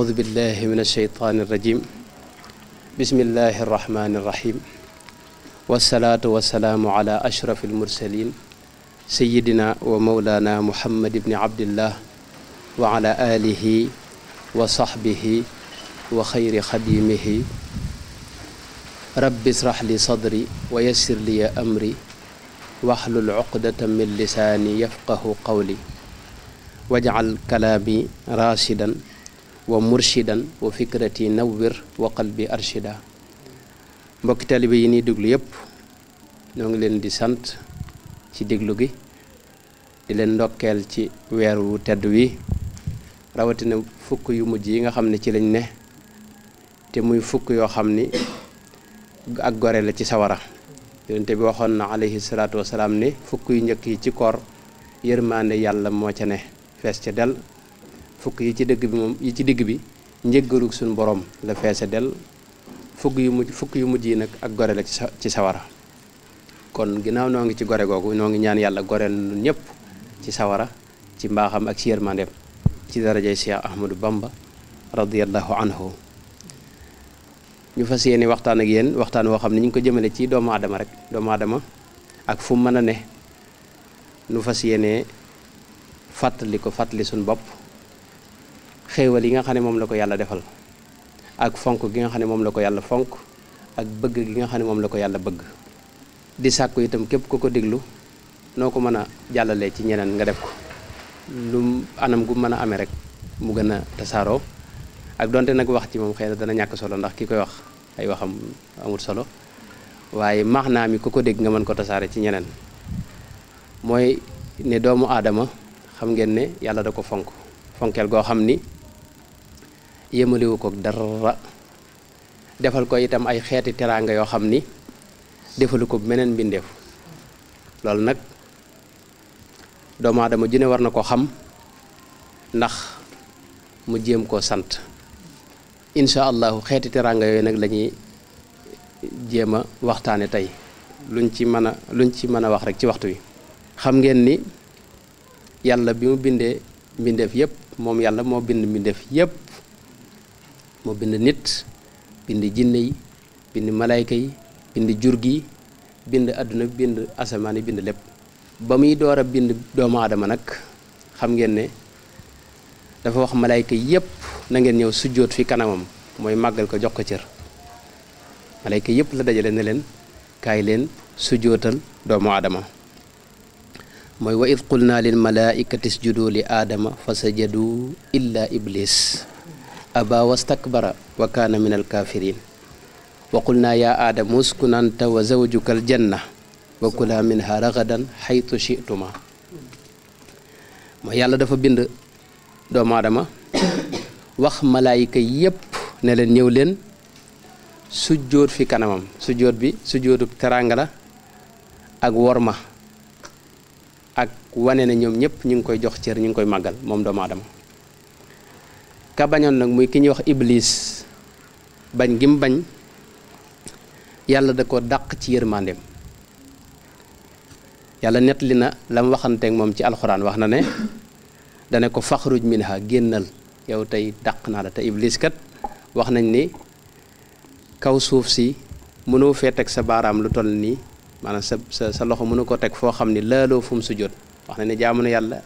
أعوذ بالله من الشيطان الرجيم بسم الله الرحمن الرحيم والصلاة والسلام على أشرف المرسلين سيدنا ومولانا محمد بن عبد الله وعلى آله وصحبه وخير خديمه رب اشرح لي صدري ويسر لي أمري واحلل عقدة من لساني يفقه قولي واجعل كلامي راشدا ومرشدا وفكرتي نور وقلبي أرشدا mbokki taalibe yi ni déglu yépp ñoo ngi leen di sant ci déglu gi di leen ndokkeel ci weeru tedd wi rawatina fukk yu mujj yi nga xam ne ci lañ ne te muy fukk yoo xam ni ak gore la ci sawara yonente bi waxoon na alayhi salaatu wasalaam ne fukk yu njëkk yi ci koor yërmaande yàlla moo ca ne fees ca del fukk yi ci dëgg bi moom yi ci digg bi njëggalu suñu borom la feese del fukk yu mujj yi nag ak gore la ci sawara kon ginnaaw noo ngi ci gore googu noo ngi ñaan yàlla goreel nun ñëpp ci sawara ci mbaaxam ak ci yërmandeem ci darajay Cheikh Ahmadou Bamba radiyallahu anhu ñu fas yéene waxtaan ak yéen waxtaan woo xam ne ñu ngi ko jëmale ci doomu aadama rek doomu aadama ak fu mu mën a ne nu fas yéene fàttali suñu bopp xéewal yi nga xam ne moom la ko yàlla defal ak fonk gi nga xam ne moom la ko yàlla fonk ak bëgg gi nga xam ne moom la ko yàlla bëgg di sàkku itam képp ku ko déglu noo ko mën a jàllalee ci ñeneen nga def ko lu anam gu mën a amee rek mu gën a tasaaroo ak donte nag wax ci moom xëy na dana ñàkk solo ndax ki koy wax ay waxam amul solo waaye maanaa mi ku ko dégg nga mën ko tasaare ci ñeneen mooy ne doomu aadama xam ngeen ne yàlla da ko fonkeel goo xam ni yemalewu ko dara defal ko itam ay xeeti teraanga yoo xam ni defalu ko meneen mbindeef loolu nag doomu aadama ju ne war na ko xam ndax mu jéem koo sant incha allahu xeeti teraanga yooyu nag la ñuy jéem a waxtaane tey luñ ci mën a wax rek ci waxtu wi xam ngeen ni yàlla bi mu bindee mbindeef yépp moom yàlla moo bind mbindeef yépp moo bind nit bind jinne yi bind malayka yi bind jur gi bind àdduna bind asamaan yi bind lépp ba muy door a bind doomu aadama nag xam ngeen ne dafa wax malayka yépp na ngeen ñëw sujjóot fi kanamam mooy màggal ko jox ko cër malayka yépp la dajale ne leen kaay leen sujjóotal doomu aadama mooy wa id qulna lil malaikati isjudu li aadama fa sajadu illa iblis aba wastakbara wa kaana min alkafirin wa qulna ya aadamu uskun anta wa zawjuka aljanna wa kula minha ragadan xaytu chituma mooy yàlla dafa bind doomu aadama wax malaayika yépp ne leen ñëw leen sujjóot fi kanamam sujjóot bi sujjóotu teraanga la ak worma ak wane ne ñoom ñëpp ñu ngi koy jox cër ñu ngi koy màggal moom doomu aadama ka bañoon nag muy ki ñuy wax iblis bañ gi mu bañ yàlla da ko dàq ci yërmandeem yàlla nettali na la mu waxanteeg moom ci alxuraan wax na ne dane ko faxruj minha génnal yow tey dàq naa la te iblis kat wax nañ ni kaw suuf si mënoo fee teg sa baaraam lu toll nii maanaam sa loxo mënu ko teg foo xam ni laaloo fu mu sujjóot wax na ne jaamu na yàlla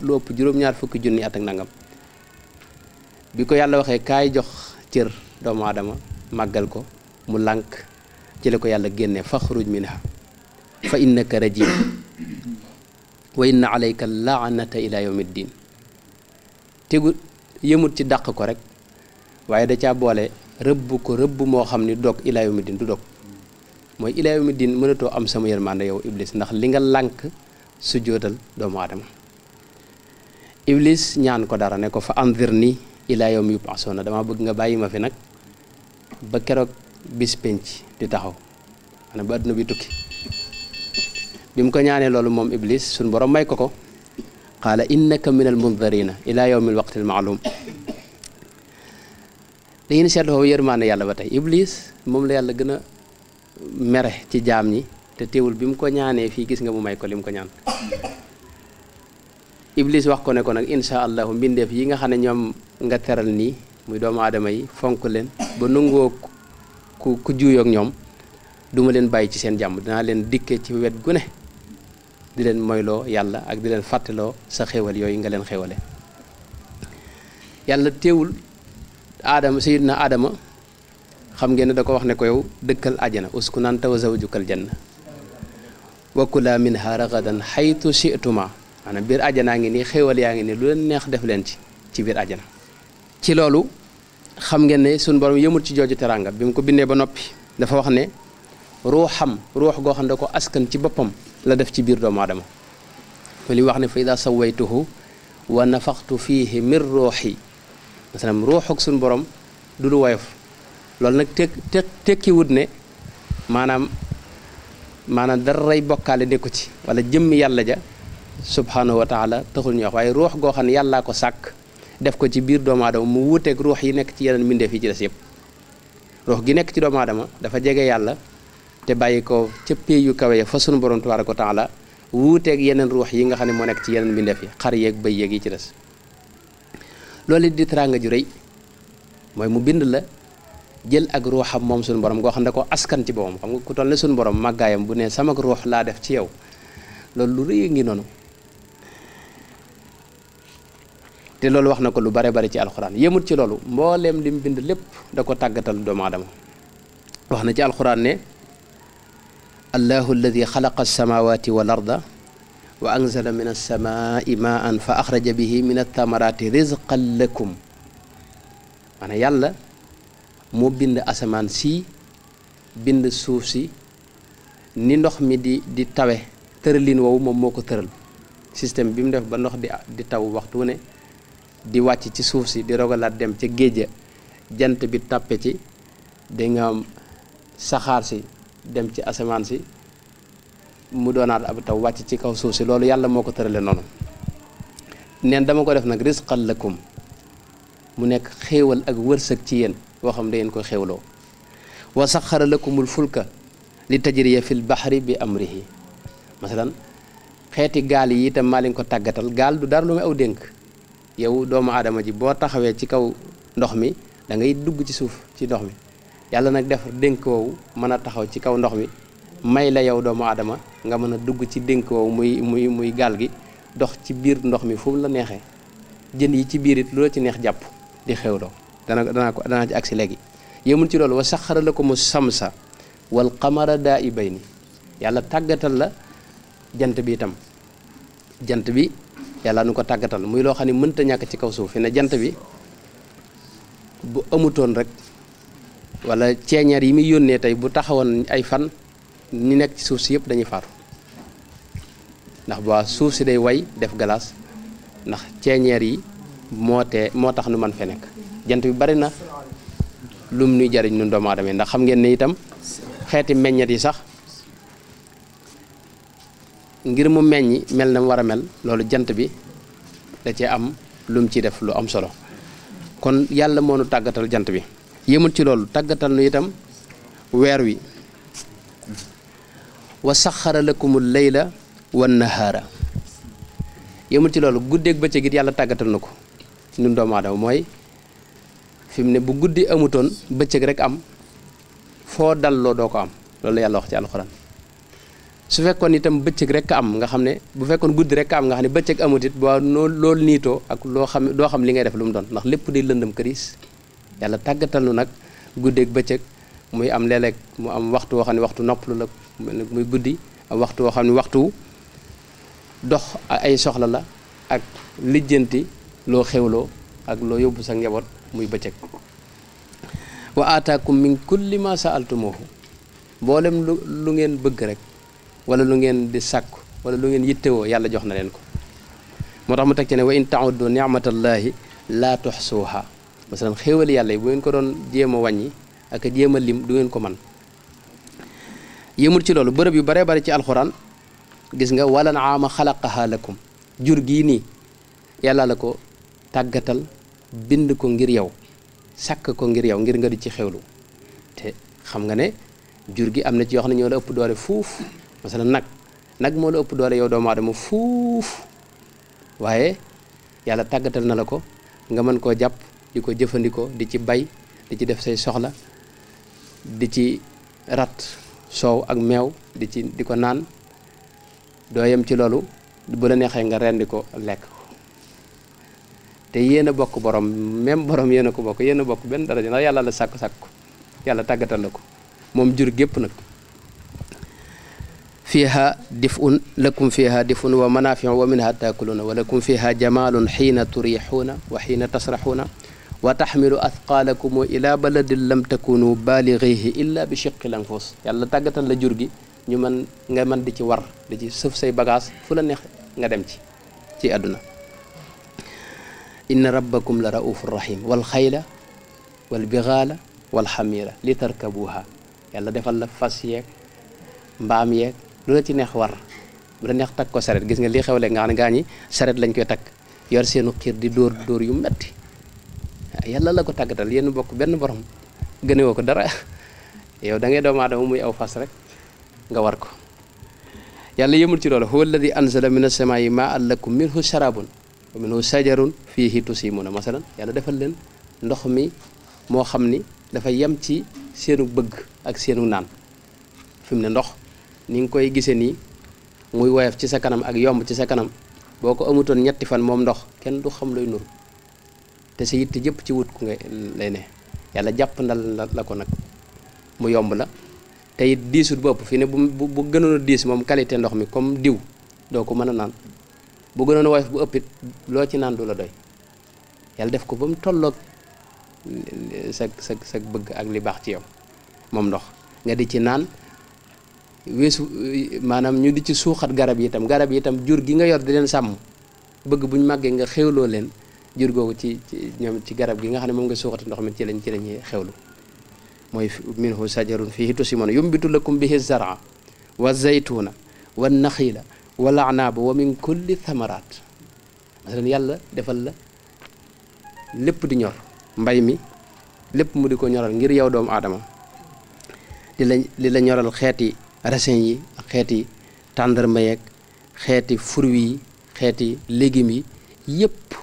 lu ëpp juróom-ñaar fukki junni at ak nangam bi ko yàlla waxee kaay jox cër doomu aadama màggal ko mu lànk ci la ko yàlla génne faxruj minha fa innaka rajim wa inna alayka laanata ila yawmi ddin tegu yëmut ci dàq ko rek waaye da caa boole rëbb ko rëbb moo xam ni dog ila yawmi ddin du dog mooy ila yawmi ddin mënatoo am sama yërmande yow iblis ndax li nga lànk sujjóotal doomu aadama iblis ñaan ko dara ne ko fa anzirni ila yawmi yub'asuna dama bëgg nga bàyyi ma fi nag ba keroog bis penc di taxaw xanaa ba àdduna bi tukki bi mu ko ñaanee loolu moom iblis suñ borom may ko ko qaala innaka min al mundarina ila yawmi al waqti al maalum dañuy seetlu foofu yërmaande yàlla ba tey iblis moom la yàlla gën a mere ci jaam ñi te teewul bi mu ko ñaanee fii gis nga mu may ko li mu ko ñaan iblis wax ko ne ko nag insha allahu mbindeef yi nga xam ne ñoom nga teral nii muy doomu aadama yi fonk leen ba nangoo ku juuyoog ñoom duma leen bàyyi ci seen jàmm dinaa leen dikke ci wet gu ne di leen moyloo yàlla ak di leen fàttaloo sa xéewal yooyu nga leen xéewale yàlla teewul aadama sayyidina aadama xam ngeen ne da ko wax ne ko yow dëkkal àjjana uskun anta wa zawjukal janna wa kula minha ragadan xaytu shi'tuma maanaam biir àjjanaa ngi nii xéewal yaa ngi nii lu leen neex def leen ci biir àjjana ci loolu xam ngeen ne suñu borom yëmul ci jooju teranga bi mu ko bindee ba noppi dafa wax ne ruuxam ruux goo xam ne da ko askan ci boppam la def ci biir doomu aadama li wax ne fa ida sawaytuhu wa nafaxtu fiihi min ruuxi masalan ruuxuk suñu borom du lu woyof loolu nag tekki wut ne maanaam daray bokkaale nekku ci wala jëmmi yàlla ja subhanahu wa taala taxul ñu wax waaye ruux goo xam ne yàllaa ko sàkk def ko ci biir doomu aadama mu wuuteeg ruux yi nekk ci yeneen mbindeef yi ci des yëpp ruux gi nekk ci doomu aadama dafa jege yàlla te bàyyi ko ca pay yu kawe ya fa sunu borom tabaaraka wa taala wuuteeg yeneen ruux yi nga xam ne moo nekk ci yeneen mbindeef yi xar yeeg bëy yeeg yi ci des loolu it di teraanga ju rëy mooy mu bind la jël ak ruuxam moom sunu borom goo xam ne ko askan ci boppam xam nga ku toll ne sunu borom màggaayam bu ne sama ruux laa def ci yow loolu lu rëy ngi noonu te loolu wax na ko lu bare bari ci alxuraan yemut ci loolu mbooleem lim bind lépp da ko tàggatal doomu aadama wax na ci alxuraan ne allahu alladi xalaqa alsamawati wal arda wa anzala min alsamaai maan fa axraja bihi min althamarati rizqan lakum maanaam yàlla moo bind asamaan si bind suuf si ni ndox mi di tawe tëralin woowu moom moo ko tëral système bi mu def ba ndox di taw waxtu ne di wàcc ci suuf si di rogalaat dem ca géej jant bi tàppe ci di nga am saxaar si dem ci asamaan si mu doonaat ab taw wàcc ci kaw suuf si loolu yàlla moo ko tërale noonu neen dama ko def nag rizqan lakum mu nekk xéewal ak wërsëg ci yéen boo xam da ngeen ko xéewloo wa saxara lakumul fulka li tajriya fil bahri bi amrihi masalan xeeti gaal yi itam maa leen ko tàggatal gaal du dara lu muy aw dénk yow doomu aadama ji boo taxawee ci kaw ndox mi da ngay dugg ci suuf ci ndox mi yàlla nag def dénk woowu mën a taxaw ci kaw ndox mi may la yow doomu aadama nga mën a dugg ci dénk woowu muy gaal gi dox ci biir ndox mi fu mu la neexee jën yi ci biir it lu la ci neex jàpp di xewloo danaa ci agsi léegi yéemul ci loolu wa saxara lakumu samsa wal qamara daa'ibayni yàlla tàggatal la jant bi itam jant bi yàlla nu ko tàggatal muy loo xam ne mënta ñàkk ci kaw suuf fi ne jant bi bu amutoon rek wala ceeñeer yi muy yónnee tey bu taxawoon ay fan ñi nekk ci suuf si yëpp dañuy faatu ndax bu suuf si day way def galaas ndax ceeñeer yi moo tax nu man fe nekk jant bi bari na lum nuy jariñ nun doomu aadama ndax xam ngeen ne itam xeeti meññet yi sax ngir mu meññi mel na mu war a mel loolu jant bi da cee am lum ci def lu am solo kon yàlla moo nu tàggatal jant bi yëmul ci loolu tàggatal nu itam weer wi wa saxara lakumul layla wan nahaara yëmul ci loolu guddeeg bëccëg it yàlla tàggatal na ko ñun doomu aadama mooy fi mu ne bu guddi amutoon bëccëg rek am foo dalloo doo ko am loolu la yàlla wax ci alxuraan su fekkoon itam bëccëg rek am nga xam ne bu fekkoon guddi rek am nga xam ne bëccëg amut it boo loolu niitoo ak doo xam li ngay def lu mu doon ndax lépp di lëndëm këriis yàlla tàggatal nu nag guddeeg bëccëg muy am léeg-léeg mu am waxtu woo xam ne waxtu noppalu la muy guddi am waxtu woo xam ne waxtu dox ay soxla la ak lijjanti loo xewloo ak loo yóbbu sa njaboot muy bëccëg wa aataakum min kulli ma saaltumuhu mboolem lu ngeen bëgg rek wala lu ngeen di sàkku wala lu ngeen yittewoo yàlla jox na leen ko moo tax mu teg ci ne wa in tauddu nicmatallahi laa tuxsuuha masalan xéewali yàlla yi bu ngeen ko doon jéem a wàññi ak a jéem a lim du ngeen ko man yëmul ci loolu bërëb yu baree bari ci alxuraan gis nga walan aama xalaqaha lakum jur gii nii yàlla la ko tàggatal bind ko ngir yow sàkk ko ngir yow ngir nga di ci xewlu te xam nga ne jur gi am na ci yoo xam ne ñoo la ëpp doole fuuf masalan nag moo la ëpp doole yow doomu aadama fuuf waaye yàlla tàggatal na la ko nga mën koo jàpp di ko jëfandikoo di ci bay di ci def say soxla di ci rat soow ak meew di ko naan doo yem ci loolu bu la neexee nga rendi ko lekk ko te yéen a bokk borom même borom yéen a ko bokk yéen a bokk benn daraja ndax yàlla la sàkk ko yàlla tàggatal la ko moom jur gépp nag fiiha dif'un lakum fiiha dif'un wa manaafi'u wa minha taakuluna wa lakum fiiha jamaalun xiina turixuuna wa xiina tasraxuuna wa taxmilu athqaalakum ila baladin lam takunu baaligihi illa bi shiqqil anfus yàlla tàggatal la jur gi ñu nga mën di ci war di ci sëf say bagage fu la neex nga dem ci àdduna inna rabbakum la raufur rahim wal xayla wal bigaala wal xamira li tarkabuha yàlla defal la fas yeeg mbaam yeeg lu la ci neex war bu la neex takk ko saret gis nga lii xewle nga xam ne gaa ñi saret lañ koy takk yor seenu xiir di dóor yu metti yàlla la ko tàggatal yéen bokk benn borom gënewoo ko dara yow da ngay doomu aadama muy aw fas rek nga war ko yàlla yëmul ci loolu huwa alladi anzala min as-samaa'i maa'an lakum minhu sharabun wa minhu shajarun fiihi tusimuuna masalan yàlla defal leen ndox mi moo xam ni dafa yem ci seenu bëgg ak seenu naan fi mu ne ndox ni nga koy gisee nii muy woyof ci sa kanam ak yomb ci sa kanam boo ko amutoon ñetti fan moom ndox kenn du xam looy nur te sa yitte jëpp ci wut ku nga lay ne yàlla jàpp ndal la ko nag mu yomb la te it diisut bopp fi ne bu gënoon a diis moom qualité ndox mi comme diw doo ko mën a naan bu gënoon a woyof bu ëppit loo ci naan du la doy yàlla def ko ba mu tolloog sa bëgg ak li baax ci yow moom ndox nga di ci naan weesu maanaam ñu di ci suuxat garab yi itam jur gi nga yor di leen sàmm bëgg buñ màggee nga xewloo leen jur googu ci ñoom ci garab gi nga xam ne moom nga suuxati ndox mi ci lañuy xewlu mooy minhu sajarun fihi tusimuna yumbitu lakum bihi zara wa zaytuna wa naxila wal anaaba wa min kulli thamarat masalan yàlla defal la lépp di ñor mbay mi lépp mu di ko ñoral ngir yow doomu aadama di la ñoral xeeti raisin yi ak xeeti tàndarma yeeg xeeti fruits yi xeeti légumes yi yëpp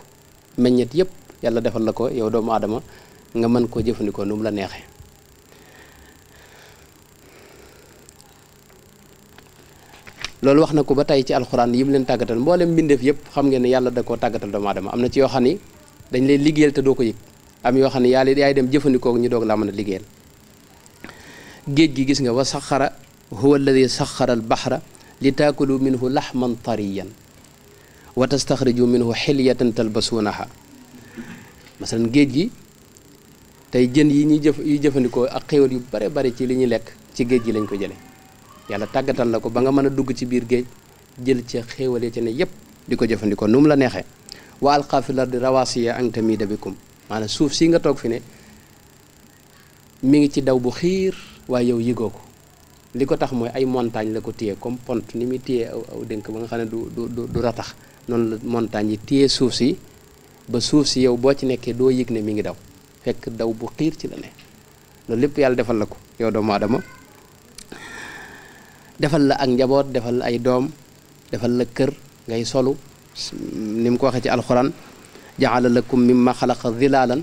meññet yëpp yàlla defal la ko yow doomu aadama nga mën koo jëfandikoo nu mu la neexee loolu wax na ko ba tey ci alxuraan yi mu leen tàggatal mboolem mbindeef yëpp xam ngeen ne yàlla da koo tàggatal doomu aadama am na ci yoo xam ni dañ lay liggéeyal te doo ko yëg am yoo xam ne yaay dem jëfandikoo ñu doog laa mën a liggéeyal géej gi gis nga wa saxara huwa alladi saxara al baxra li taakulu minhu laxman tariyan wa tastaxriju minhu xilyatan talbasuunaha masalan géej gi tey jën yi jëfandikoo ak xéwal yu bare bari ci li ñuy lekk ci géej gi lañ ko jële yàlla tàggatal la ko ba nga mën a dugg ci biir géej jël ca xéewale ci ne yépp di ko jëfandikoo nu mu la neexee wa alqaa fil ardi rawaasiya an tamiida bikum maanaam suuf si nga toog fi ne mi ngi ci daw bu xiir waaye yow yëgoo ko li ko tax mooy ay montagne la ko téye comme pont ni muy téye aw dénk ba nga xam ne du ratax noonu la montagne yi téye suuf si ba suuf si yow boo ci nekkee doo yëg ne mi ngi daw fekk daw bu xiir ci la ne loolu lépp yàlla defal la ko yow doomu aadama defal la ak njaboot defal la ay doom defal la kër ngay solu ni mu ko waxee ci alxuraan jaala lakum mimma xalaqa zilaalan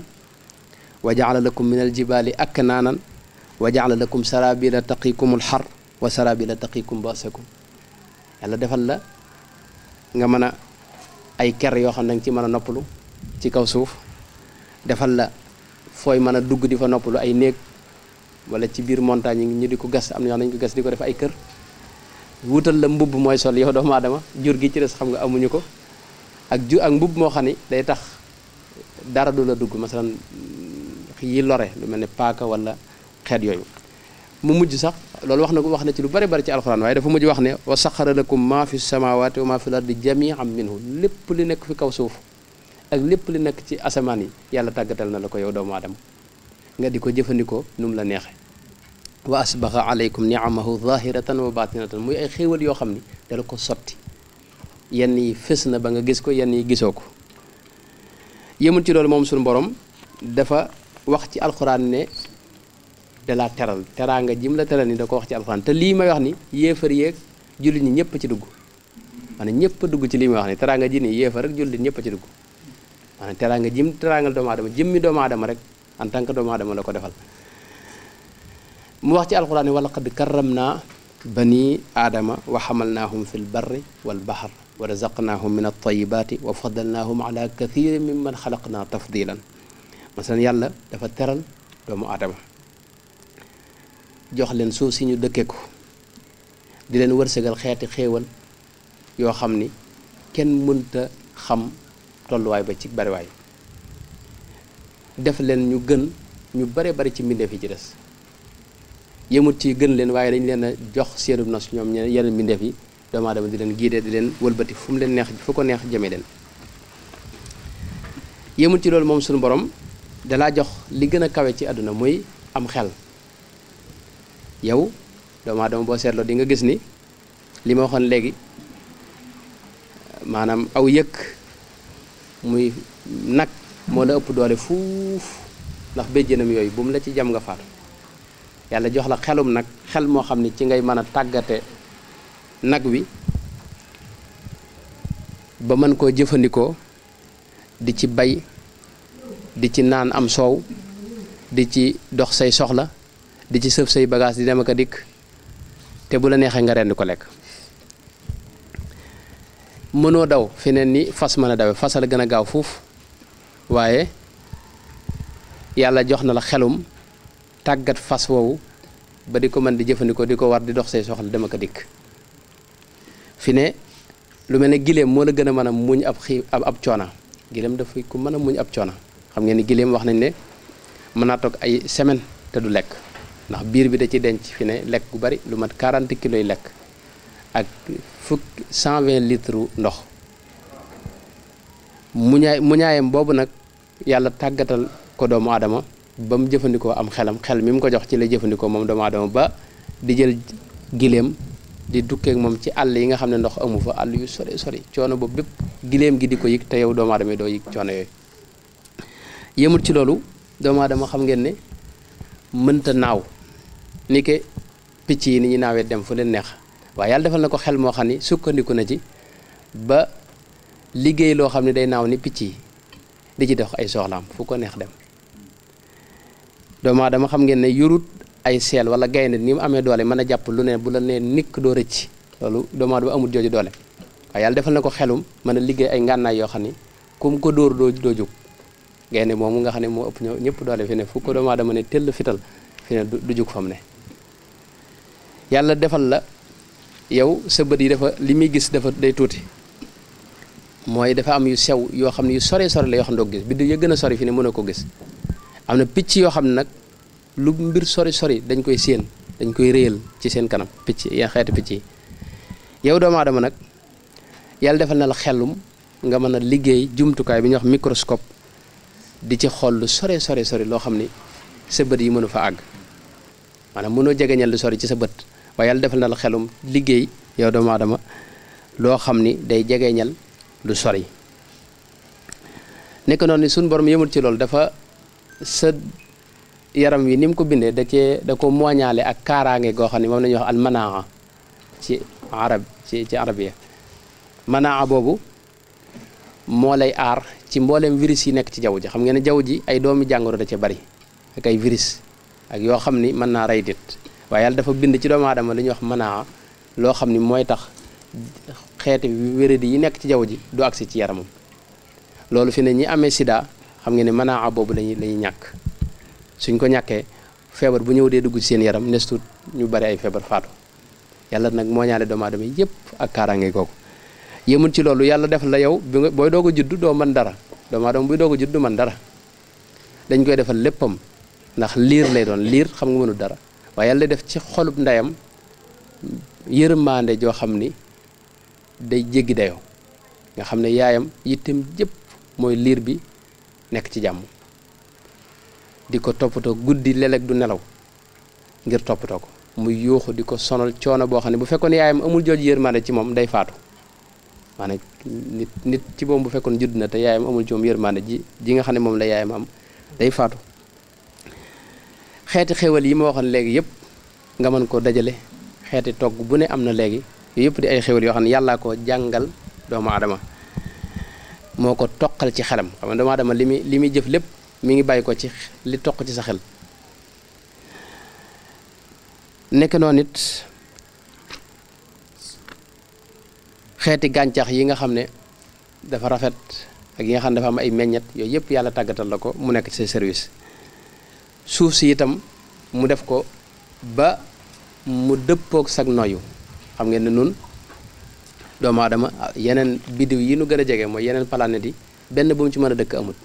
wa jaala lakum min aljibaali aknaanan wa jaala lakum sarabila taqikum alxar wa sarabila taqikum basakum yàlla defal la nga mën a ay ker yoo xam ne danga ci mën a noppalu ci kaw suuf defal la fooy mën a dugg di fa noppalu ay néeg wala ci biir montagne yi ñu di ko gas am na yoo xam ne ñu ko gas di ko def ay kër wutal la mbubb mooy sol yow doomu aadama jur gi ci des xam nga amuñu ko ak mbubb moo xam ni day tax dara du la dugg masalan yi lore lu mel ne paaka wala xeet yooyu mu mujj sax loolu wax na ci lu bari bari ci alxuraan waaye dafa mujj wax ne wa saxara lakum maa fi samawati wa maa fi l ardi jamian minhu lépp li nekk fi kaw suuf ak lépp li nekk ci asamaan yi yàlla tàggatal na la ko yow doomu aadama nga di ko jëfandikoo nu mu la neexe wa asbaxa alaykum niamahu zahiratan wa batinatan muy ay xéewal yoo xam ni dala ko sotti yenn yi fës na ba nga gis ko yenn yi gisoo ko yëmul ci loolu moom suñu borom dafa wax ci alxuraan ne da la teral teraanga jim la teral ni da ko wax ci alxuraan te lii may wax ni yéefar yeeg jullit ñi ñëpp ci dugg maanaam ñëpp a dugg ci lii may wax ni teraanga ji ni yéefar ak jullit ñëpp a ci dugg maanaam teraanga jim teraangal doomu aadama jëmmi doomu aadama rek en tant que doomu aadama la ko defal. mu wax ci alxuraan ne wa laqad karramnaa bani aadama wa xamalnaahum fi lbarri walbaxar wa razaqnaahum min altayibaati wa faddalnaahum ala kathirin mimman xalaqnaa tafdilan. masalan yàlla dafa teral doomu aadama jox leen suuf si ñu dëkke ko di leen wërsëgal xeeti xéewal yoo xam ni kenn mënta xam tolluwaay ba ci bariwaay def leen ñu gën ñu bare bari ci mbindeef yi ci des yëmut ci gën leen waaye dañ leen a jox seenu nos ñoom yeneen mbindeef yi doomu aadama di leen giidee di leen wëlbati fu mu leen neex fu ko neex jëme leen. yëmut ci loolu moom suñu borom dalaa jox li gën a kawe ci àdduna muy am xel. yow doomu aadama boo seetloo di nga gis ni li ma waxoon léegi maanaam aw yëkk muy nag moo la ëpp doole fuuf ndax béjjénam yooyu bu mu la ci jam nga faatu. yàlla jox la xelum nag xel moo xam ni ci ngay mën a tàggate nag wi ba mën koo jëfandikoo di ci bay di ci naan am soow di ci dox say soxla di ci sëf say bagage di dem ak a dikk te bu la neexee nga rendi ko lekk. mënoo daw fi ne ni fas mën a dawe fas la gën a gaaw fuuf waaye yàlla jox na la xelum tàggat fas woowu ba di ko mën di jëfandikoo di ko war di dox say soxla dem ak a dikk. fi ne lu mel ne giléem moo la gën a mën a muñ ab coona giléem dafay ku mën a muñ ab coona xam ngeen ni giléem wax nañ ne mën naa toog ay semaine te du lekk ndax biir bi da ci denc fi ne lekk gu bari lu mat 40 kilos yi lekk ak 120 litres ndox muñaayam boobu nag yàlla tàggatal ko doomu aadama ba mu jëfandikoo am xelam xel mi mu ko jox ci lay jëfandikoo moom doomu aadama ba di jël giléem di dukkeek moom ci àll yi nga xam ne ndox amu fa àll yu sori sori coono boobu bépp giléem gi di ko yëg te yow doomu aadama yi doo yëg coono yooyu. yëmul ci loolu doomu aadama xam ngeen ne mënta naaw ni ke picc yi ni ñu naawee dem fu leen neex waaye yàlla defal na ko xel moo xam ni sukkandiku na ci ba liggéey loo xam ne day naaw ni picc yi di ci dox ay soxlaam fu ko neex dem. doomu aadama xam ngeen ne yurut ay seel wala gaynde ni mu amee doole mën a jàpp lu ne bu la nee nikk doo rëcc loolu doomu aadama amul jooju doole waaye yàlla defal na ko xelum mën a liggéey ay ngànnaay yoo xam ni kum ko dóor doo jóg. gaynde moomu nga xam ne moo ëpp ñëpp doole fi ne fu ko doomu aadama ne tëll fital fi ne du jug fa mu ne. yàlla defal la yow sa bët yi dafa li muy gis dafa day tuuti mooy dafa am yu sew yoo xam ne yu sore sore la yoo xam ne doo gis biddiw ya gën a sori fi ne mën a ko gis. am na picc yoo xam ne nag lu mbir sori sori dañ koy séen dañ koy réyal ci seen kanam picc ya xeeti picc yi. yow doomu aadama nag yàlla defal na la xelum nga mën a liggéey jumtukaay bi ñuy wax microscope di ci xool lu sore sore sori loo xam ni sa bët yi mënu fa àgg maanaam mënoo jegeñal lu sori ci sa bët waaye yàlla defal na la xelum liggéey yow doomu aadama loo xam ni day jegeñal lu sori. nekk noonu ni suñ borom yëmul ci loolu dafa sa yaram wi ni mu ko bindee da ko mooñaale ak kaaraange goo xam ne moom la ñuy wax al manaa ci arabiya manaa boobu moo lay aar ci mboolem virus yi nekk ci jaww ji xam ngeen ne jaww ji ay doomi jàngoro da ca bari ak ay virus ak yoo xam ni mën naa rey nit waaye yàlla dafa bind ci doomu aadama li ñuy wax manaa loo xam ni mooy tax xeeti wéradi yi nekk ci jaww ji du agsi ci yaramam. loolu fi ne ñi amee sida xam ngeen ne manaa boobu lañuy ñàkk suñ ko ñàkkee feebar bu ñëw dee dugg ci seen yaram nestut ñu bari ay feebar faatu yàlla nag moo ñaale doomu aadama yépp ak kaaraange googu. yëmul ci loolu yàlla def la yow booy doog a judd doo mën dara doomu aadama buy doog a judd du mën dara dañ koy defal léppam ndax liir lay doon liir xam nga mënul dara waaye yàlla def ci xolub ndeyam yërmande joo xam ni day jéggi dayoo nga xam ne yaayam yittem jëpp mooy liir bi nekk ci jàmm di ko toppatoo guddi léeg-léeg du nelaw ngir toppatoo ko muy yuuxu di ko sonal coono boo xam ne bu fekkoon yaayam amul jooju yërmande ci moom day faatu maanaam nit ci moom bu fekkoon judd na te yaayam amul ci moom yërmande ji nga xam ne moom la yaayam am day faatu. xeeti xéwal yi ma waxoon léegi yëpp nga mën koo dajale xeeti togg bu ne am na léegi yooyu yëpp di ay xéwal yoo xam ne yàllaa ko jàngal doomu aadama moo ko toqal ci xelam. xam nga doomu aadama li muy jëf lépp mi ngi bàyyi ko ci li toq ci sa xel. nekk noonu it xeeti gàncax yi nga xam ne dafa rafet ak yi nga xam ne dafa am ay meññet yooyu yëpp yàlla tàggatal la ko mu nekk ci sa service. suuf si itam mu def ko ba mu dëppook sag noyu. xam ngeen ne nun doomu aadama yeneen biddiw yi nu gën a jege mooy yeneen planètes yi benn bu mu ci mën a dëkk amut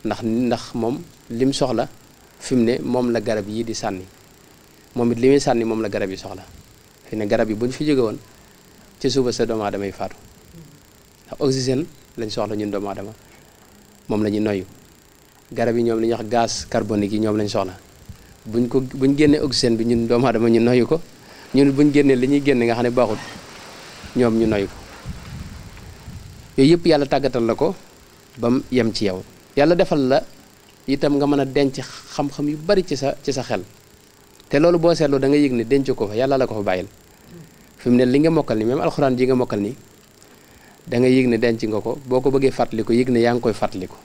ndax moom lim soxla fi mu ne moom la garab yi di sànni moom it li muy sànni moom la garab yi soxla fi ne garab yi bu ñu fi jóge woon ci suba sa doomu aadama yi faatu ndax oxygène lañ soxla ñun doomu aadama moom la ñuy noyyu. garab yi ñoom li ñuy wax gaz carbonique yi ñoom lañ soxla buñ génnee oxygène bi ñun doomu aadama ñu noyyu ko ñun buñ génnee li ñuy génne nga xam ne baaxul ñoom ñu noyyu ko. yooyu yëpp yàlla tàggatal la ko ba mu yem ci yow. yàlla defal la itam nga mën a denc xam-xam yu bari ci sa xel te loolu boo seetloo da nga yëg ne denc ko fa yàlla la ko fa bàyyil. fi mu ne li nga mokkal ni même alxuraan ji nga mokkal ni da nga yëg ne denc nga ko boo ko bëggee fàttaliku yëg ne yaa ngi koy fàttaliku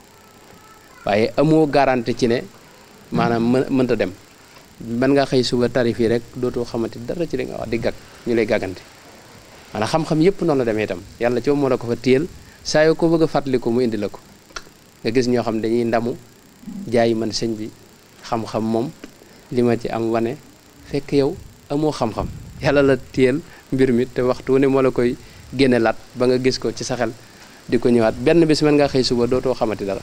waaye amoo garanti ci ne maanaam mënta dem. mën nga xëy suba tarif yi rek dootoo xamante dara ci li nga wax di gàgg ñu lay gàggante maanaam xam-xam yëpp noonu la demee itam yàlla ci moo la ko fa téyel saa yoo ko bëgg a fàttaliku mu indi la ko. nga gis ñoo xam dañuy ndamu jaay man sëñ bi xam-xam moom li ma ci am wane fekk yow amoo xam-xam yàlla la téyel mbir mi te waxtu ne moo la koy génne laat ba nga gis ko ci sa xel di ko ñëwaat benn bis mën nga xëy suba dootoo xamati dara.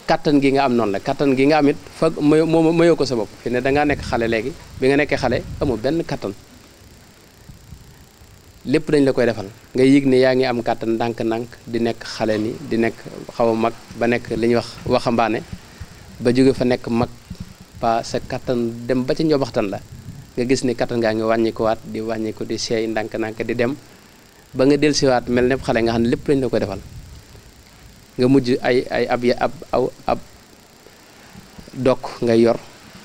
kattan gi nga am noonu la kattan gi nga am it fa mayoo ko sa bopp fi ne dangaa nekk xale léegi bi nga nekkee xale amoo benn kattan lépp dañ la koy defal nga yëg ne yaa ngi am kattan ndànk-ndànk di nekk xale ni di nekk xaw a mag ba nekk li ñuy wax waxambaane ba jóge fa nekk mag pa sa kattan dem ba ca njobaxtan la nga gis ni kattan ngaa ngi wàññikuwaat di wàññiku di seey ndànk-ndànk di dem ba nga dellusiwaat mel ne xale nga xam ne lépp lañ la koy defal nga mujj ab dokk ngay yor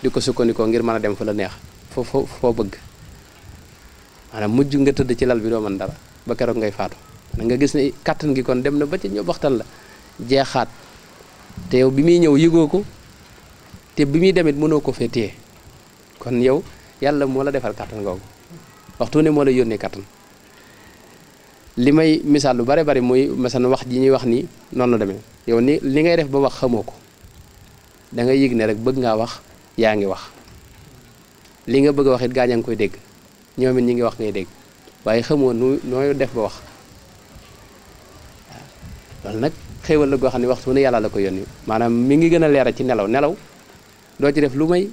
di ko sukkandikoo ngir mën a dem fa la neex foo bëgg maanaam mujj nga tëdd ci lal bi doo mën dara ba keroog ngay faatu nga gis ne kattan gi kon dem na ba ci ñoo waxtaan la jeexaat te yow bi muy ñëw yëgoo ko te bi muy demit mënoo ko fee téye kon yow yàlla moo la defal kattan googu waxtu ne moo la yónnee kattan. li may misaal lu bare bari muy masalan wax ji ñuy wax nii noonu la demee yow ni li ngay def ba wax xamoo ko da nga yëg ne rek bëgg ngaa wax yaa ngi wax li nga bëgg a wax it gaañ a ngi koy dégg ñoom it ñi ngi wax ngay dégg waaye xamoo nooy def ba wax loolu nag xéewal la goo xam ne waxtu ne yàlla la ko yónni maanaam mi ngi gën a leeral ci nelaw doo ci def lu may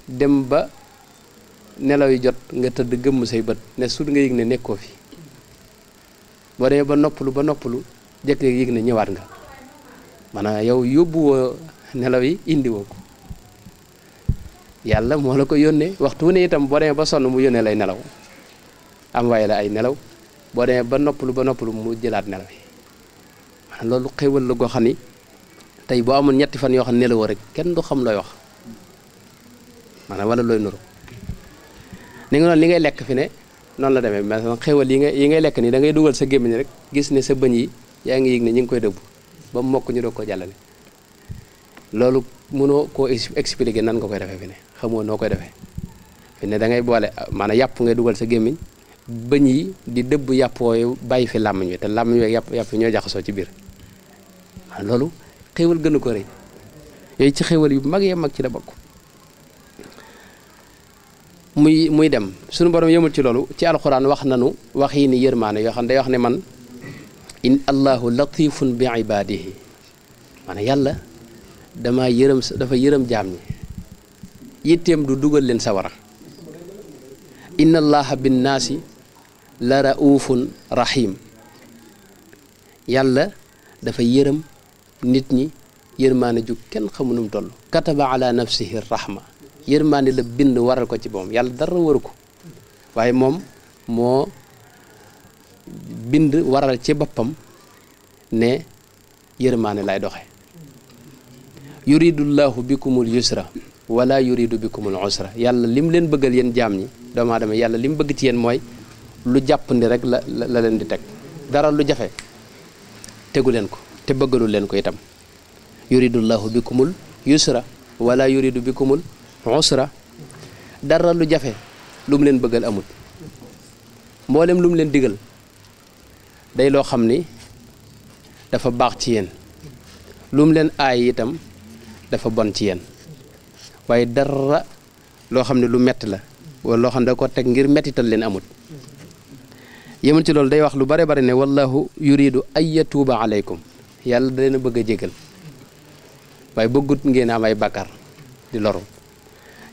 dem ba nelaw yi jot nga tëdd gëmm say bët ne sut nga yëg ne nekkoo fi boo demee ba noppalu jëkk yëg ne ñëwaat nga maanaam yow yóbbuwoo nelaw yi indiwoo ko yàlla moo la ko yónnee waxtu ne itam boo demee ba sonn mu yónnee lay nelaw am waaye la ay nelaw boo demee ba noppalu mu jëlaat nelaw yi maanaam loolu xéewal la goo xam ni tey boo amoon ñetti fan yoo xam ne nelawoo rek kenn du xam looy wax maanaam wala looy nuru ni nga noonu li ngay lekk fi ne noonu la demee mais xéwal yi ngay lekk nii da ngay dugal sa gémmiñ rek gis ne sa bëñ yi yaa ngi yëg ne ñu ngi koy dëbb ba mu mokk ñu doog ko jàllale loolu mënoo koo expliquer nan nga koy defee fi ne xamoo noo koy defee fi ne da ngay boole maanaam yàpp ngay dugal sa gémmiñ bëñ yi di dëbb yàpp wooyu bàyyi fi làmmiñ wi te làmmiñ wi yàpp ñoo jaxasoo ci biir loolu xéwal gënu ko rëy yooyu ci xéwal yu mag yee mag ci la bokk muy dem suñu borom yëmul ci loolu ci alxuraan wax nanu wax yi ni yërmaane yoo xam ne day wax ne man in allahu latifun bi ibadihi maanaam yàlla dafa yërëm jaam ñi yitteem du dugal leen sawara inna allaha binnaasi la raufun rahim yàlla dafa yërëm nit ñi yërmaane ju kenn xamunum toll kataba ala nafsihi rahma yërmaande la bind waral ko ci moom yàlla dara waru ko waaye moom moo bind waral ci boppam ne yërmaande lay doxe yuridullahu bikumul yusra wala yuridu bikumul usra yàlla lim leen bëggal yéen jaam ñi doomu aadama yàlla lim bëgg ci yéen mooy lu jàppandi rek la leen di teg dara lu jafe tegu leen ko te bëggalul leen ko itam yuridullahu bikumul yusra wala yuridu bikumul usra dara lu jafe lu mu leen bëggal amut mboolem lu mu leen digal day loo xam ni dafa baax ci yéen lu mu leen aay itam dafa bon ci yéen waaye dara loo xam ne lu metti la wala loo xam ne da ko teg ngir mettital leen amut yemul ci loolu day wax lu bare bare ne wallahu yuridu ay yatuuba aleykum yàlla da leen a bëgg a jégal waaye bëggut ngeen am ay bàkkaar di loru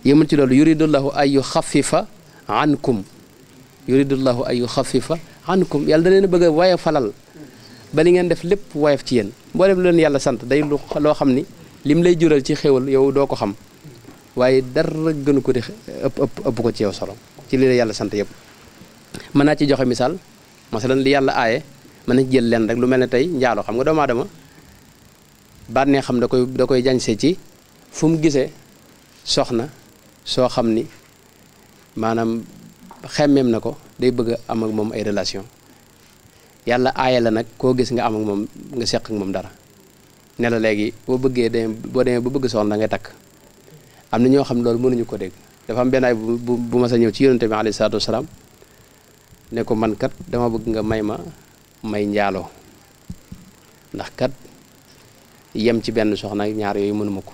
yemul ci loolu yuridullahu ay yu xafifa ankum yuridullahu ay yu xafifa ankum yàlla da leen a bëgg a woyof falal ba li ngeen def lépp woyof ci yéen mboolem lu leen yàlla sant day loo xam ni lim lay jural ci xéwal yow doo ko xam waaye dara gënu ko di ëpp ko ci yow solo ci li la yàlla sant yëpp mën naa ci joxe misaal masalan li yàlla aaye mën na ci jël leen rek lu mel ne tey njaalo xam nga doomu aadama bànnee xam da koy jañse ci fu mu gisee soxna soo xam ni maanaam xemmeem na ko day bëgg a am ak moom ay relation yàlla aaye la nag koo gis nga am ak moom nga seq ak moom dara ne la léegi boo demee ba bëgg soxna ngay takk am na ñoo xam ne loolu mënuñu ko dégg dafa am benn ay bu ma sa ñëw ci yonente bi alayhi salaatu wasalaam ne ko man kat dama bëgg nga may njaaloo ndax kat yem ci benn soxna ñaar yooyu mënuma ko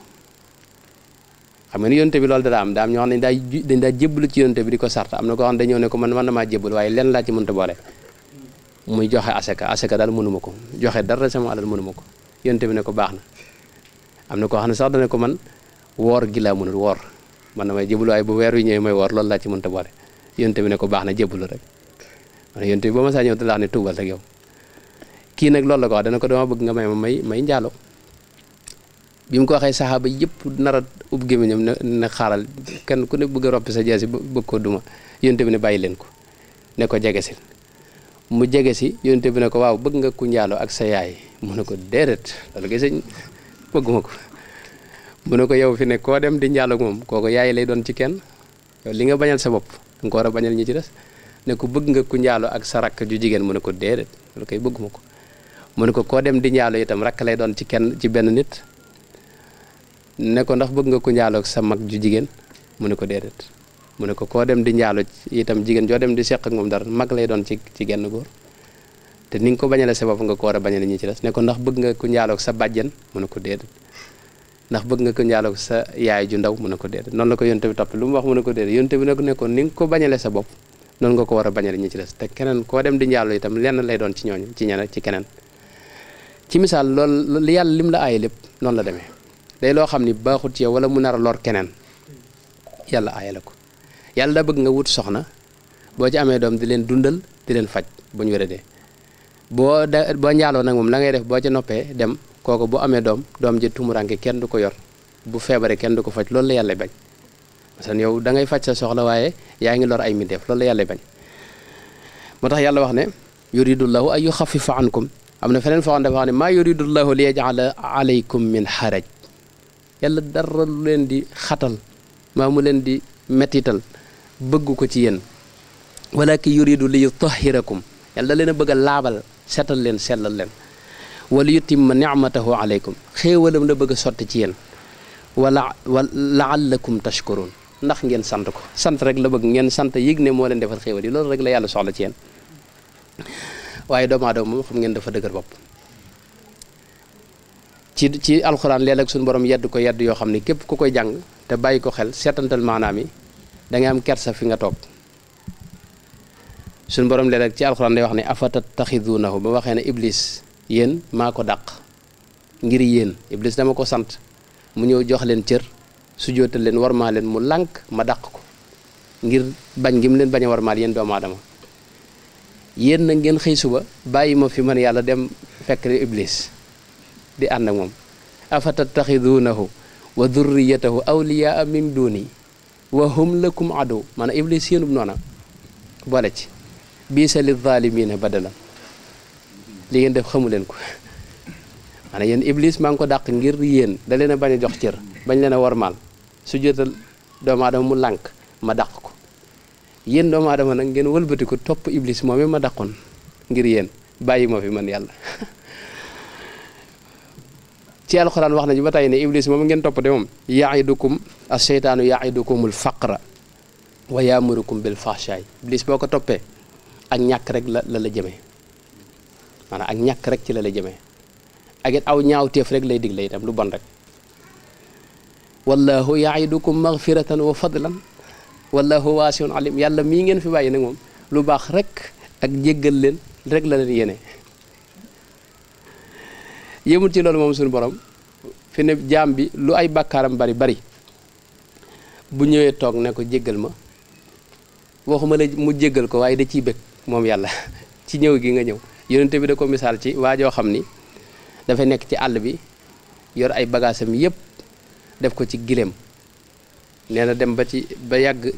xam nga ni yonente bi loolu daa am ñoo xam ne dañ daa jébbalu ci yonente bi di ko sart am na koo xam ne dañoo ne ko man damaa jébbal waaye lenn laa ci mënta boole muy joxe asaka daal mënuma ko joxe dara sama alal mënuma ko yonente bi ne ko baax na am na koo xam ne sax dana ko man woor gi laa mënul woor man damay jébbalu waaye bu weer wi ñëwee may woor loolu laa ci mënta boole yonente bi ne ko baax na jébbalu rek man yonente bi ba ma saa ñëw da laa ne tuubal rek yow kii nag loolu la ko wax dana ko dama bëgg nga may njaalo bi mu ko waxee saxaaba yëpp nar a ub gémmiñam ne xaaral kenn ku ne bëgg a roppi sa jeesi bëgg ko duma yonente bi ne bàyyi leen ko ne ko jege si mu jege si yonente bi ne ko waaw bëgg nga ku njaalo ak sa yaay mu ne ko déedéet loolu kay sëñ bëgguma ko mu ne ko yow fi ne koo dem di njaalo ak moom kooku yaay lay doon ci kenn yow li nga bañal sa bopp nga ko war a bañal ñi ci des ne ko bëgg nga ku njaalo ak sa rakk ju jigéen mu ne ko déedéet loolu kay bëgguma ko mu ne ko koo dem di njaalo itam rakk lay doon ci kenn ci benn nit ne ko ndax bëgg nga ku njaalo ak sa mag ju jigéen mu ne ko déedéet mu ne ko koo dem di njaalo itam jigéen joo dem di seq ak moom dara mag lay doon ci genn góor te ni nga ko bañale sa bopp nga ko war a bañale ñi ci des ne ko ndax bëgg nga ku njaalo ak sa bàjjen mu ne ko déedéet ndax bëgg nga ku njaalo ak sa yaay ju ndaw mu ne ko déedéet noonu la ko yonte bi topp lu mu wax mu ne ko déedéet yonte bi nag ne ko ni nga ko bañale sa bopp noonu nga ko war a bañale ñi ci des te keneen koo dem di njaalo itam lenn lay doon ci ñooñu ci ñeneen ci keneen ci misaal loolu li yàlla lim la aaye lépp noonu la demee day loo xam ni baaxut ci yow wala mu nar a lor keneen yàlla aaye la ko yàlla da bëgg nga wut soxna boo ci amee doom di leen dundal di leen faj bu ñu wéradee boo njaaloo nag moom la ngay def boo ca noppee dem kooku bu amee doom ji tumuranke kenn du ko yor bu feebaree kenn du ko faj loolu la yàlla bañ parce que yow da ngay faj sa soxla waaye yaa ngi lor ay mbindeef loolu la yàlla bañ moo tax yàlla wax ne yuridullahu ay yuxafifa ankum am na feneen foo xam dafa wax ne maa yuridullahu li yaj'ala alaykum min haraj yàlla dara lu leen di xatal maa mu leen di mettital bëgg ko ci yéen walakin yuridu li yutahhirakum yàlla da leen a bëgg a laabal setal leen sellal leen wala yutimma ni'matahu alaykum xéewalam la bëgg a sotti ci yéen wala la'allakum tashkurun ndax ngeen sant ko sant rek la bëgg ngeen sant yëg ne moo leen defal xéewal yi loolu rek la yàlla soxla ci yéen waaye doomu aadama moom xam ngeen dafa dëgër bopp ci alxuraan léeg-léeg suñu borom yedd ko yedd yoo xam ne képp ku koy jàng te bàyyi ko xel seetantal maanaam yi da ngay am kersa fi nga toog suñu borom léeg-léeg ci alxuraan day wax ne afatattaxidunahu ba waxee ne iblis yéen maa ko dàq ngir yéen iblis dama ko sant mu ñëw jox leen cër su jootal leen warmaa leen mu lànk ma dàq ko ngir bañ gi mu leen bañ a warmaal yéen doomu aadama yéen na ngeen xëy suba bàyyi ma fi man yàlla dem fekk iblis di ànd ak moom afatattaxidunahu wa durriyatahu awliyaa min duni wa hum lakum adu maanaam iblis yéenub noona boole ci biisa li zalimina badala li ngeen def xamu leen ko maanaam yéen iblis maa ngi ko dàq ngir yéen da leen a bañ a jox cër bañ leen a warmaal su jotal doomu aadama mu lànk ma dàq ko yéen doomu aadama nag ngeen wëlbati ko topp iblis moom ma dàqoon ngir yéen bàyyi ma fi man yàlla ci alxuraan wax nañu ba tey ne iblis moom ngeen topp de moom yaidukum as-seytaanu yaidukumul faqra wa yaamurukum bil fahshaay iblis boo ko toppee ak ñàkk rek la jëmee maanaam ak ñàkk rek ci la jëmee ak it aw ñaawteef rek lay digle itam lu bon rek wallahu yaidukum maghfiratan wa fadlan wallahu waasiun alim yàlla mii ngeen fi bàyyi nag moom lu baax rek ak jéggal leen rek la leen yéene yëmul ci loolu moom suñu borom fi ne jaam bi lu ay bàkkaaram bari bu ñëwee toog ne ko jéggal ma waxuma la mu jéggal ko waaye da ciy bëgg moom yàlla ci ñëw gi nga ñëw yonente bi da ko misaal ci waajoo xam ni dafay nekk ci àll bi yor ay bagaasam yépp def ko ci gileem nee na dem ba yàgg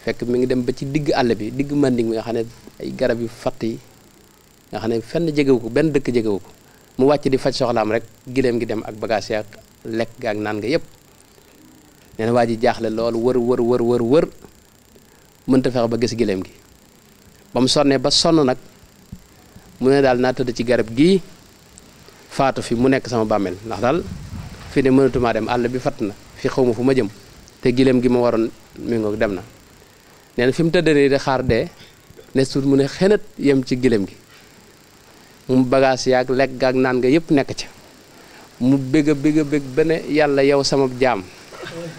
fekk mi ngi dem ba ci digg àll bi digg manding mi nga xam ne ay garab yu fatt yi nga xam ne fenn jegewu ko benn dëkk jegewu ko mu wàcc di faj soxlaam rek gileem gi dem ak bagaas ya ak lekk ga ak naan nga yépp nee na waa ji jaaxle loolu wër mënta fexe ba gis gileem gi ba mu sonnee ba sonn nag mu ne daal naa tëdd ci garab gii faatu fi mu nekk sama bàmmeel ndax daal fi ne mënatumaa dem àll bi fatt na fi xaw ma fu ma jëm te gileem gi ma waroon mi ngoog dem na nee na fi mu tëdd nii di xaar dee ne suut mu ne xenat yem ci gileem gi mu bagage yaag lekk gaag naan nga yëpp nekk ca mu bëgg ba ne yàlla yow sama jaam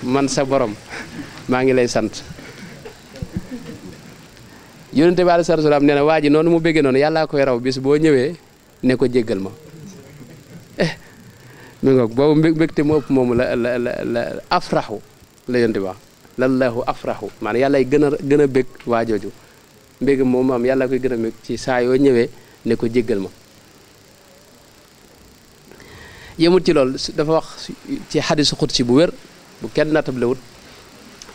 man sa borom maa ngi lay sant yonente bi alayhi salaam nee na waa ji noonu mu bëggee noonu yàllaa koy raw bis boo ñëwee ne ko jéggal ma mi ngoog boobu mbégte mu ëpp moomu la afraxu la yonente bi wax lallahu afraxu maanaam yàllay gën a bég waa jooju mbég moom am yàlla koy gën a bég ci saa yoo ñëwee ne ko jéggal ma yemut ci loolu dafa wax ci xadisu xudsi bu wér bu kenn nattablewut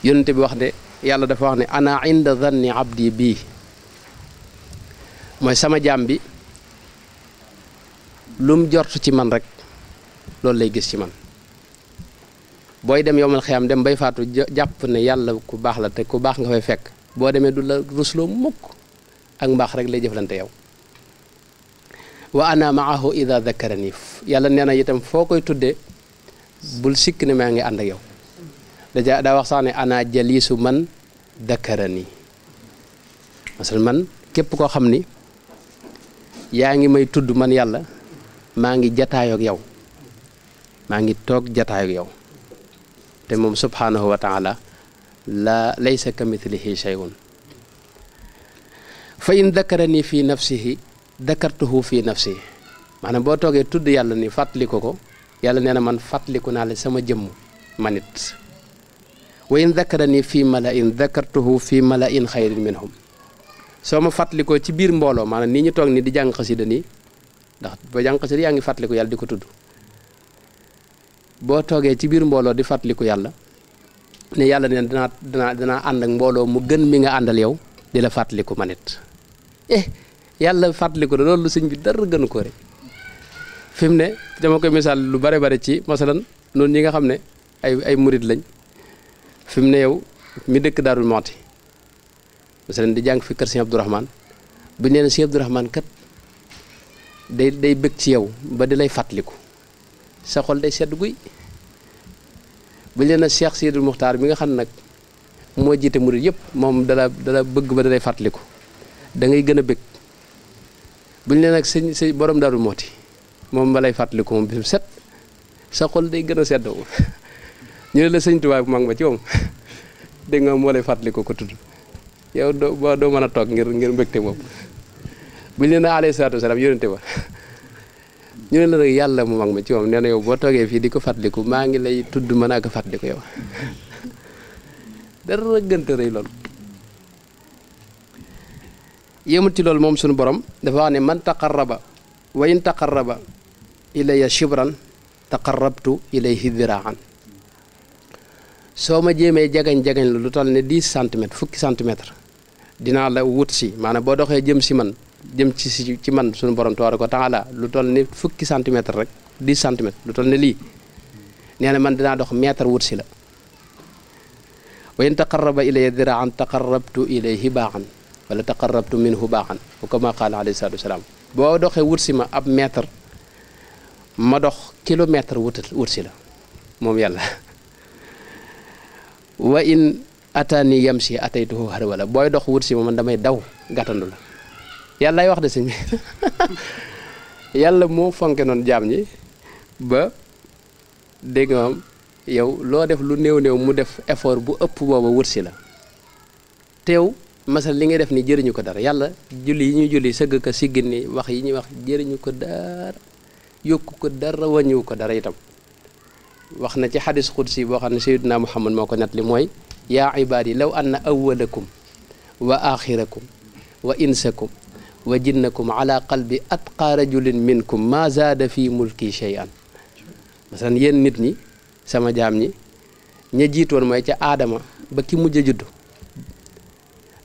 yonente bi wax ne yàlla dafa wax ne ana inda zanni abdi bii mooy sama jaam bi lum jortu ci man rek loolu lay gis ci man booy dem yowmal xiyaam dem bay faatu jàpp ne yàlla ku baax la te ku baax nga fay fekk boo demee du la rusloo mukk ak mbaax rek lay jëflante yow wa ana maahu ida dakarani yàlla nee na itam foo koy tuddee bul sikk ne maa ngi ànd ak yow daa wax sax ne ana jaliisu man dakarani masal man képp koo xam ni yaa ngi may tudd man yàlla maa ngi jataayoo ak yow maa ngi toog jataayoo ak yow te moom subhanahu wa taala la laysa kamithlihi shay'un fa in dakarani fi nafsihi dakartuhu fi nafsihi maanaam boo toogee tudd yàlla ni fàttaliku ko yàlla nee na man fàttaliku naa la sama jëmm manit wa in dakarani fi mala'in dakartuhu fi mala'in xayrin minhum soo ma fàttalikoo ci biir mbooloo maanaam nii ñu toog ni di jàng xasida nii ndax boo jàng xasida yaa ngi fàttaliku yàlla di ko tudd boo toogee ci biir mbooloo di fàttaliku yàlla ne yàlla ne danaa ànd ak mbooloo mu gën mi nga àndal yow di la fàttaliku manit yàlla fàttaliku da loolu sëñ bi dara gënu ko rek fi mu ne dama koy misaal lu bare ci masalan noonu ñi nga xam ne ay murit lañ fi mu ne yow mi dëkk Daarul Muxti masalan di jàng fi kër Sëñ Abdourahmane bu ñu nee Sëñ Abdourahmane kat day bëgg ci yow ba di lay fàttaliku sa xol day sedd guy bu ñu nee Cheikh Sidul Muxtaar mi nga xam nag moo jiite murit yëpp moom dala bëgg ba di lay fàttaliku da ngay gën a bëgg bu ñu nee nag sëñ borom Daarul Muxti moom ba lay fàttaliku moom bisu set sa xol day gën a sedd ñu ne la sëñ Tuubaa bu mag ma ci moom dégg nga moo lay fàttaliku ko tudd yow doo mën a toog ngir mbégte moom bu ñu ne alayhi salaatu wasalaam yonente ba ñu ne la nag yàlla mu mag ma ci moom nee na yow boo toogee fii di ko fàttaliku maa ngi lay tudd mën naa ko fàttaliku yow dara gënta rëy loolu yéemut ci loolu moom suñu borom dafa wax ne man taqarraba wa in taqarraba ilayya shibran taqarrabtu ilayhi diraan soo ma jéemee jagañ la lu toll ne 10 centimètres fukki centimètres dinaa la wut si maanaam boo doxee jëm si man jëm ci man suñu borom tabaaraka wa taala lu toll ne fukki centimètres rek 10 centimètres lu toll ne lii nee na man dinaa dox mètre wut si la wa in taqarraba ilayya diraan taqarrabtu ilayhi baaxan wala taqarrabtu minhu baaxan wa kama qaala alayhi salaatu wasalaam boo doxee wut si ma ab mètre ma dox kilomètre wut si la moom yàlla wa in ataani yamshi ataytuhu harwala booy dox wut si ma man damay daw gàttandu la yàllaay wax de sëñ bi yàlla moo fonke noonu jaam ñi ba dégg nga moom yow loo def lu néew néew mu def effort bu ëpp booba wut si la teew masal li ngay def ni jëriñu ko dara yàlla julli yi ñuy julli sëgg ko siggin ni wax yi ñuy wax jëriñu ko dara yokku ko dara wàññiwu ko dara itam wax na ci xadis xudsi boo xam ne sayyidina Muhammad moo ko net li mooy yaa ibaadi law anna awwalakum wa axirakum wa insakum wa jinnakum ala qalbi atqa rajulin minkum ma zaada fi mulki shay'an masalan yéen nit ñi sama jaam ñi ña jiitoon mooy ca aadama ba ki mujj a juddu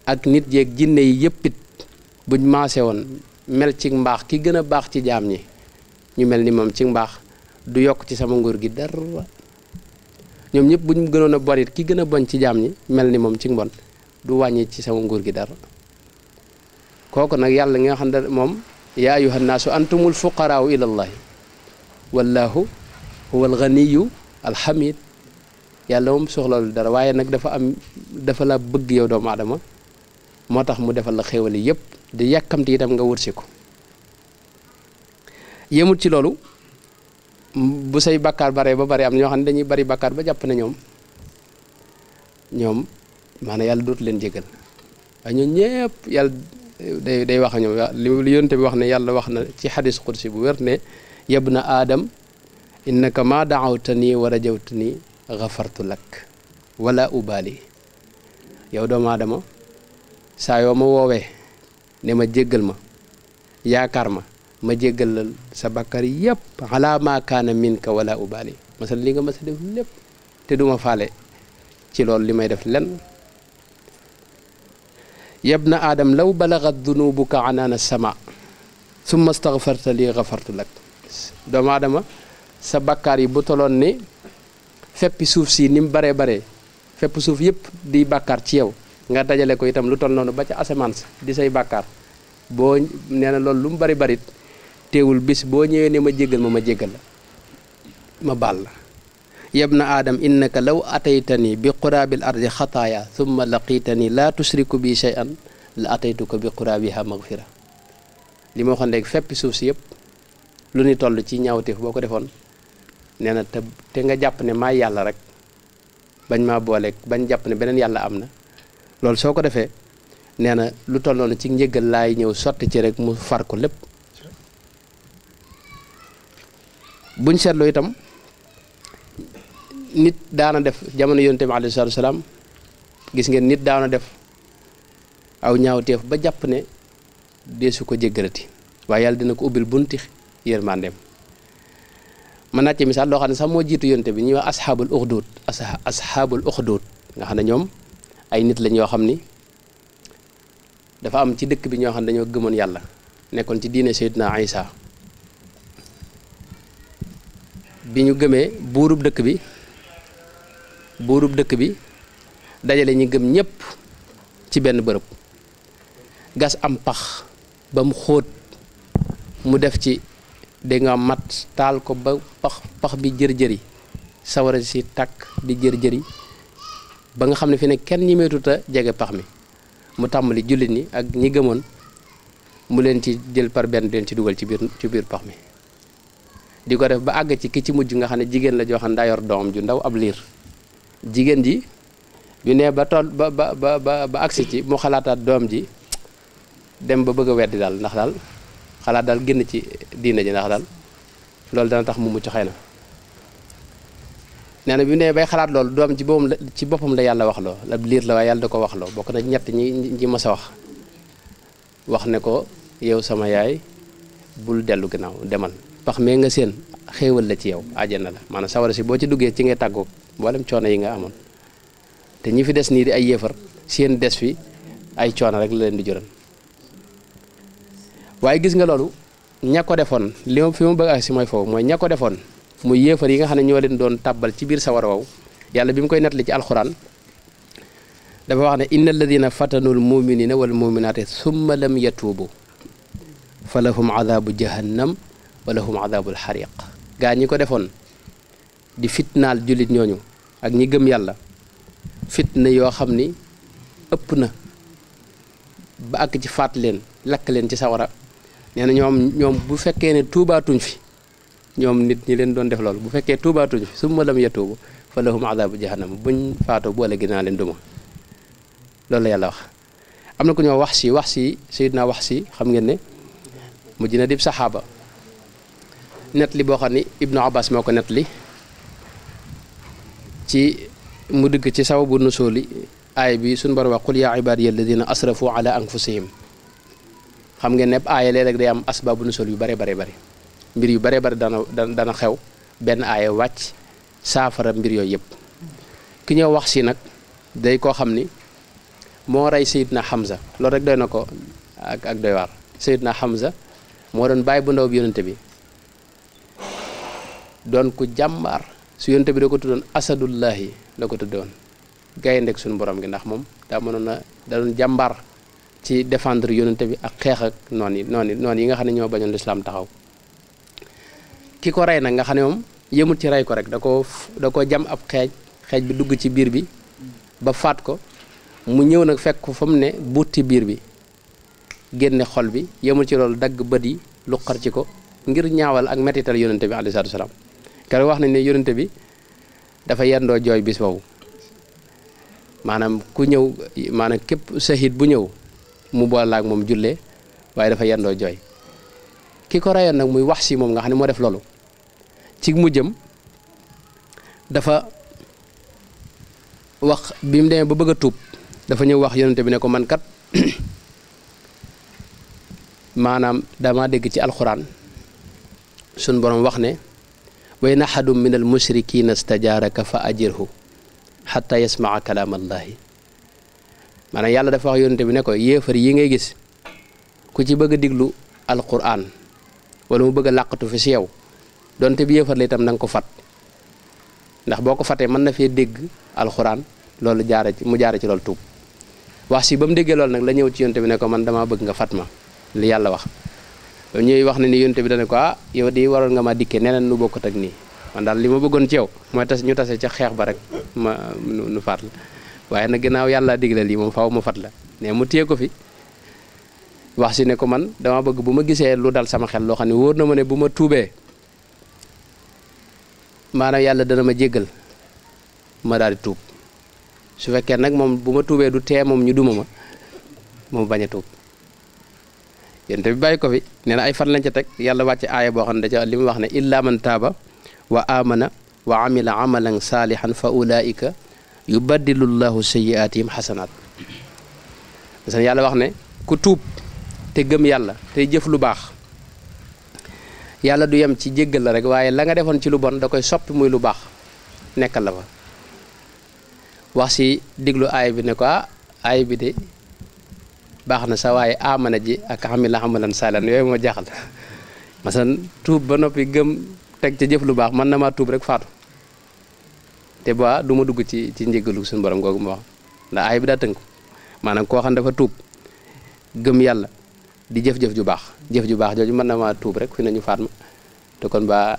ak nit jeeg jinne yi yëppit buñ maase woon mel ci mbaax ki gën a baax ci jaam ñi ñu mel ni moom ci mbaax du yokk ci sama nguur gi dara ñoom ñëpp buñ gënoon a borit ki gën a bon ci jaam ñi mel ni moom ci mbon du wàññi ci sama nguur gi dara kooku nag yàlla nga xam ne moom yaa ayyuhan naasu antumul fuqaraau ilallahi wallahu huwal ganiyu alhamid yàlla moom soxlawul dara waaye nag dafa la bëgg yow doomu aadama moo tax mu defal la xéewali yépp di yàkkamti itam nga wërsi ko yemut ci loolu bu say bakkaar bare ba bare am ñoo xam ne dañuy bari bakkaar ba jàpp ne ñoom maanaam yàlla dootu leen jégal waaye ñoom ñëpp yàlla day wax a ñoom li yonte bi wax ne yàlla wax na ci xadis xudsi bu wér ne yabna aadam innaka ma daawtani wa rajawtani gafartu lak wala ubali yow doomu aadama saa yoo ma woowee ne ma jéggal ma yaakaar ma jéggal sa bakkar yépp ala ma kaana minka wala ubali masal li nga ma sa def lépp te duma faale ci loolu li may def lenn yabna aadam law balagat dunubuka anaana sama summa staghfarta li gafartu lak doomu aadama sa bakkaar yi bu toloon ni feppi suuf si ni mu baree baree fepp suuf yëpp di bakkaar ci yow nga dajale ko itam lu toll noonu ba ca asamaan sa di say bakkaar boo nee na loolu lu mu bari barit teewul bis boo ñëwee ne ma jéggal ma jéggal la ma baal la yabna aadam innaka law ataytani bi quraabil ardi xataaya thumma laqitani laa tusriku bi shay'an la ataytuka bi quraabiha maghfira li ma waxoon léegi feppi suuf si yëpp lu ni toll ci ñaawteef boo ko defoon nee na te nga jàpp ne maay yàlla rek bañ maa booleeg bañ jàpp ne beneen yàlla am na loolu soo ko defee nee na lu toll noonu ci njëggal laay ñëw sotti ci rek mu far ko lépp buñ seetloo itam nit daana def jamono yonent bi alayhi salaatu salaam gis ngeen nit daana def aw ñaawteef ba jàpp ne deesu ko jéggalati waaye yàlla dina ko ubbil bunti yërmandeem mën naa ci misaal loo xam ne sax moo jiitu yonte bi ñuy wax asxaabul uxduud nga xam ne ñoom ay nit lañ yoo xam ni dafa am ci dëkk bi ñoo xam ne dañoo gëmoon yàlla nekkoon ci diine Seydina Isa bi ñu gëmee buurub dëkk bi dajale ñi gëm ñépp ci benn bërëb gas am pax ba mu xóot mu def ci dégg nga mat taal ko ba pax bi jër-jëri sawara si tàkk di jër-jëri ba nga xam ne fi ne kenn ñi meetuta jege pax mi mu tàmbali jullit ñi ak ñi gëmoon mu leen ci jël par benn leen ci dugal ci biir pax mi di ko def ba àgg ci ki ci mujj nga xam ne jigéen la joo xam ne daa yor doom ju ndaw ab liir jigéen ji bi ne ba toll ba agsi ci mu xalaataat doom ji dem ba bëgg a weddi daal ndax daal xalaat daal génn ci diina ji ndax daal loolu dana tax mu mucc xëy na nee na bi ne bay xalaat loolu doom ci boppam la yàlla wax loo la liir la waaye yàlla da ko wax loo bokk na ñett ñi mës a wax ne ko yow sama yaay bul dellu ginnaaw demal pax mee nga seen xéewal la ci yow àjjana la maanaam sawara si boo ci duggee ci ngay tàggoo mboolem coono yi nga amoon te ñi fi des nii di ay yéefar seen des fi ay coono rek la leen di jural waaye gis nga loolu ña ko defoon fi ma bëgg a si mooy foofu mooy ña ko defoon muy yéefar yi nga xam ne ñoo leen doon tàbbal ci biir sawara wow yàlla bi mu koy nettali ci alxuraan dafa wax ne inna alladina fatanul muminina wal muminaati summa lam yatuubu fa lahum adabu jahannam wa lahum adabul xariq gaa ñi ko defoon di fitnaal jullit ñooñu ak ñi gëm yàlla fitna yoo xam ni ëpp na ba àgg ci faat leen lakk leen ci sawara nee na ñoom bu fekkee ne tuubaatuñ fi ñoom nit ñi leen doon def loolu bu fekkee tuubaatuñ fi summa lam yatuubu fa lahum adabu jahannam buñ faatoo bu ëllëgee naa leen duma loolu la yàlla wax. am na ku ñoo wax si Seydina wax si xam ngeen ne mujj na dib saxaaba net li boo xam ni Ibnu Abbas moo ko net li ci mu dugg ci sababu nusuli aay bi suñu borom wax qul yaa ibaadiya alladina asrafu ala anfusihim xam ngeen ne aaya léeg-léeg day am asbaabu nusul yu bare mbir yu bare dana xew benn aaya wàcc saafara mbir yooyu yëpp ki ñëw wax si nag day koo xam ni moo rey Seydina Hamza loolu rek doy na ko ak doy waar Seydina Hamza moo doon bàyyi bu ndaw bi yonente bi doon ku jàmbaar su yonente bi da ko tuddoon asadullahi la ko tuddoon gayndeg suñu borom gi ndax moom daa mënoon na da doon jàmbaar ci défendre yonente bi ak xeex ak noon yi nga xam ne ñoo bañoon lislaam taxaw ki ko rey nag nga xam ne moom yëmut ci rey ko rek da ko jam ab xeej bi dugg ci biir bi ba faat ko mu ñëw nag fekk ko fa mu ne buuti biir bi génne xol bi yëmul ci loolu dagg bët yi luqar ci ko ngir ñaawal ak mettital yonente bi alayhi salaatu wasalaam keroog wax nañ ne yonente bi dafa yendoo jooy bis boobu maanaam ku ñëw maanaam képp sahid bu ñëw mu boole ak moom jullee waaye dafa yendoo jooy ki ko reyoon nag muy wax si moom nga xam ne moo def loolu ci mujjam dafa wax bi mu demee ba bëgg a tuub dafa ñëw wax yonente bi ne ko man kat maanaam dama dégg ci alxuraan sun borom wax ne wa in ahadun min al mushrikina stajaaraka fa ajirhu xatta yasmaa kalaam allaahi maanaam yàlla dafa wax yonente bi ne ko yéefar yi ngay gis ku ci bëgg a diglu alquran wala mu bëgg a làqatu fi si yow donte bi yéefar la itam na nga ko fat ndax boo ko fatee mën na fee dégg alquran loolu mu jaare ci loolu tuub wax si ba mu déggee loolu nag la ñëw ci yonente bi ne ko man damaa bëgg nga fat ma li yàlla wax ba ñuy wax ne ni yonente bi dana ko yow di waroon nga ma dikkee neneen nu bokkut ak nii man daal li ma bëggoon ci yow mooy ñu tase ca xeex ba rek nu faat la waaye nag ginnaaw yàlla digle lii moom faaw ma fat la ne mu téye ko fi wax si ne ko man dama bëgg bu ma gisee lu dal sama xel loo xam ne wóor na ma ne bu ma tuubee maanaam yàlla dana ma jéggal ma daal di tuub su fekkee nag moom bu ma tuubee du tee moom ñu duma ma moom bañ a tuub yonente bi bàyyi ko fi nee na ay fan lañ ca teg yàlla wàcce aaya boo xam ne da ca li mu wax ne illa man taaba wa amana wa amila amalan saalihan fa ulaika yubaddilu llahu sayyiatihim xasanaat parce que yàlla wax ne ku tuub te gëm yàlla tey jëf lu baax yàlla du yem ci jéggal la rek waaye la nga defoon ci lu bon da koy soppi muy lu baax nekkal la fa wax si diglu aaya bi ne ko aaya bi de baax na sa waaye amana ji ak amila amalan saalihan yooyu moo jaaxal masalan tuub ba noppi gëm teg ca jëf lu baax man na maa tuub rek faatu te ba du ma dugg ci njéggalu suñu borom googu ma wax ndax aay bi daa tënk maanaam koo xam dafa tuub gëm yàlla di jëf-jëf ju baax jooju mën na maa tuub rek fi nañu faat ma te kon ba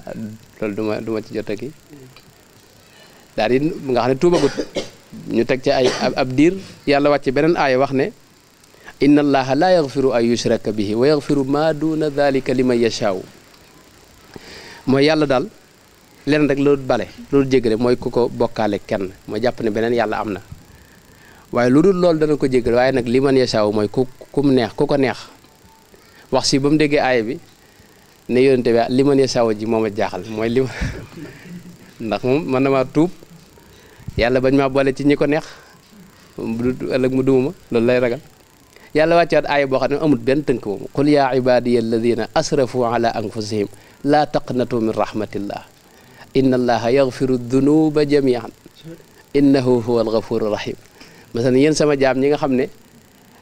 loolu du ma ci jot aki daal di nga xam ne tuubagut ñu teg ci ay ab diir yàlla wàcc beneen aaya wax ne inna allaha la yaghfiru an yushraka bihi wa yaghfiru ma duna dhalika liman yashaaw mooy yàlla daal leen rek loolu bale loolu jéggale mooy ku ko bokkaale kenn mooy jàpp ne beneen yàlla am na waaye lu dul loolu dana ko jéggale waaye nag liman yashaaw mooy ku mu neex ku ko neex wax si ba mu déggee aaya bi ne yonente bi liman yashaaw ji moom a jaaxal mooy li ndax moom man na maa tuub yàlla bañ maa boole ci ñi ko neex ëllëg mu duma ma loolu lay ragal yàlla wàccewaat aaya boo xam ne amul benn tënk moom qul yaa ibadiya alladina asrafu ala anfusihim laa taqnatu min rahmatillah inna allaha yaghfiru dunuba jamian innahu huwa alghafuru rahim masalan yéen sama jaam ñi nga xam ne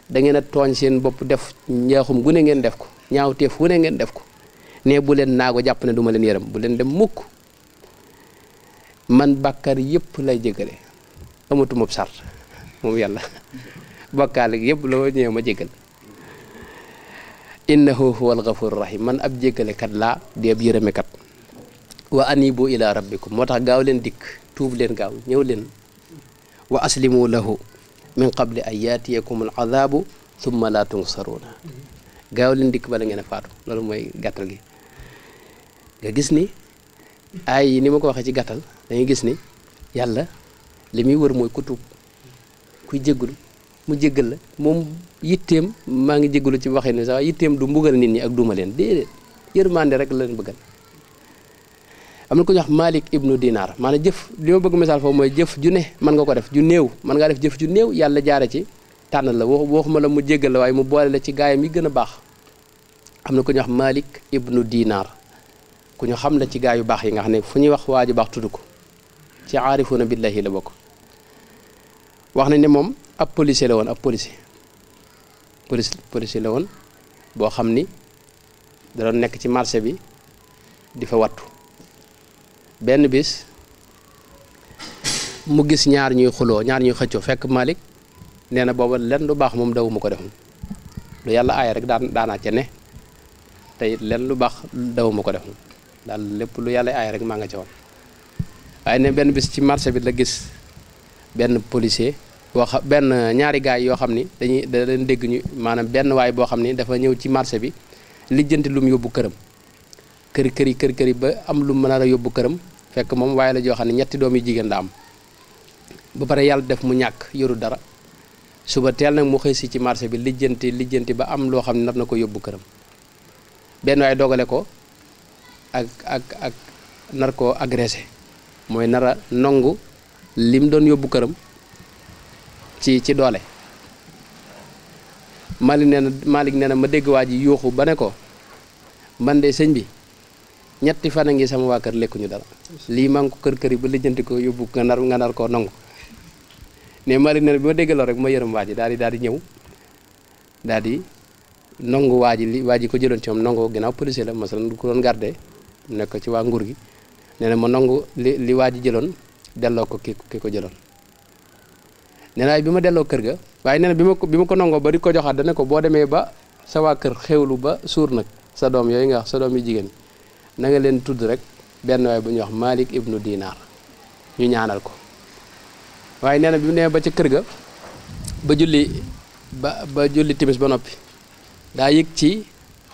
da ngeen a tooñ seen bopp def njaaxum gu ne ngeen def ko ñaawteef wu ne ngeen def ko ne bu leen naago jàpp ne du ma leen yërëm bu leen dem mukk man bàkkaar yëpp lay jégale amatuma sart moom yàlla bàkkaar yëpp la ñëwee ma jégal innahu huwa alghafuru rahim man ab jéggalekat laa di ab yërëmekat wa anibu ila rabbikum moo tax gaaw leen dikk tuub leen gaaw ñëw leen wa aslimu lahu min qabli an yaatiyakum al adabu thumma la tunsaruuna gaaw leen dikk bala ngeen a faatu loolu mooy gàttal gi nga gis ni ay yi ni ma ko waxee ci gàttal dañuy gis ni yàlla li muy wër mooy ku tuub kuy jéggul mu jéggal la moom yitteem maa ngi jéggalu ci waxee ni sax yitteem du mbugal nit ñi ak duma leen déedéet yërmande rek la leen bëggal am na ko ñu wax Malik ibnu Dinar maanaam jëf li ma bëgg misaal foofu mooy jëf ju ne mën nga ko def ju néew mën ngaa def jëf ju néew yàlla jaare ci tànn la waxuma la mu jéggal la waaye mu boole la ci gaayam yi gën a baax am na ko ñu wax Malik ibnu Dinar ku ñu xam la ci gaay yu baax yi nga xam ne fu ñuy wax waa ju baax tudd ko ci aarifuuna billahi la bokk wax nañ ne moom ab policier la woon ab policier la woon boo xam ni da doon nekk ci marché bi di fa wattu benn bis mu gis ñaar ñuy xuloo ñaar ñuy xëccoo fekk Malik nee na booba lenn lu baax moom dawuma ko def lu yàlla aaya rek daanaa ca ne te it lenn lu baax dawuma ko def daal lépp lu yàlla aaya rek maa nga ca woon waaye ne benn bis ci marché bi la gis benn policier benn ñaari gaay yoo xam ni da leen dégg ñu maanaam benn waay boo xam ni dafa ñëw ci marché bi lijjanti lu mu yóbbu këram kër yi ba am lu mën a yóbbu këram fekk moom waaye la joo xam ne ñetti doom yu jigéen la am ba pare yàlla def mu ñàkk yoru dara suba teel nag mu xëy si ci marché bi lijjanti ba am loo xam ne nar na ko yóbbu këram benn waay dogale ko ak nar koo agressé mooy nar a nongu lim doon yóbbu këram ci doole Malik nee na ma dégg waa ji yuuxu ba ne ko man de sëñ bi ñetti fan a ngi sama waa kër lekkuñu dara lii maa ngi ko kër yi ba lijjanti ko yóbbu nga nar koo nangu ne Malik nee na bi ma dégg loolu rek ma yërëm waa ji daal di ñëw daal di nangu waa ji ko jëloon ci moom nangu ginnaaw policier la masalan du ko doon garde nekk ci waa nguur gi nee na ma nangu li waa ji jëloon delloo ko ki ko jëloon nee na bi ma delloo kër ga waaye nee na bi ma ko nangoo ba di ko joxaat dana ko boo demee ba sa waa kër xewlu ba suur nag sa doom yooyu nga wax sa doom yu jigéen na nga leen tudd rek benn waay bu ñuy wax Malik ibnu Dinar ñu ñaanal ko waaye nee na bi mu nee ba ca kër ga ba julli timis ba noppi daa yëg ci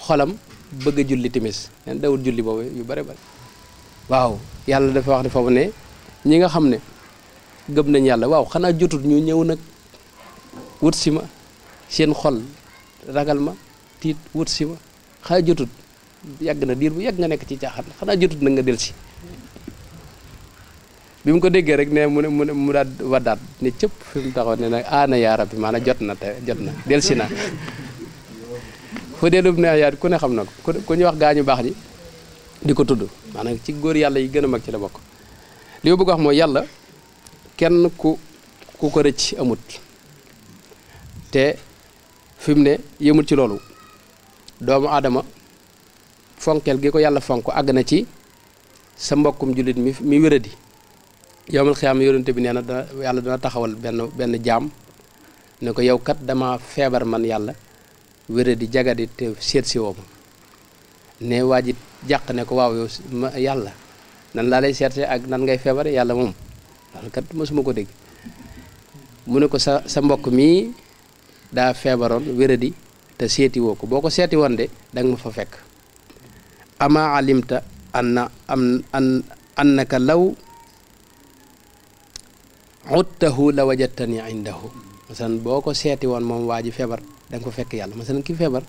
xolam bëgg a julli timis neen dawul julli boobu yu bare bare waaw yàlla dafa wax ne foofu ne ñi nga xam ne gëm nañ yàlla waaw xanaa jotut ñu ñëw nag wut si ma seen xol ragal ma tiit wut si ma xanaa jotut yàgg na diir bu yàgg nga nekk ci caaxaan xanaa jotut nag nga del si bi mu ko déggee rek ne mu daal waddaat ne cëpp fi mu taxaw ne nag aana yaa rabbi maanaam jot na del si na foo deelub ne yaa ku ne xam na ko ku ñu wax gaañu baax ji di ko tudd maanaam ci góor yàlla yi gën a mag ci la bokk li ma bëgg wax mooy yàlla kenn ku ko rëcc amut te fi mu ne yëmut ci loolu doomu aadama fonkeel gi ko yàlla fonk àgg na ci sa mbokkum jullit mi wéradi yowmal xiyaam yonente bi nee na yàlla dana taxawal benn jaam ne ko yow kat dama feebar man yàlla wéradi jagadi te seet si woo ma ne waa ji jàq ne ko waaw yow yàlla nan laa lay seetse ak nan ngay feebare yàlla moom loolu kat mosuma ko dégg mu ne ko sa mbokk mii daa feebaroon wéradi te seeti woo ko boo ko seeti woon de danga ma fa fekk ama alimta annaka law uttahu la wajadtani indahu masalan boo ko seeti woon moom waa ji feebar da nga fa fekk yàlla masalan ki feebar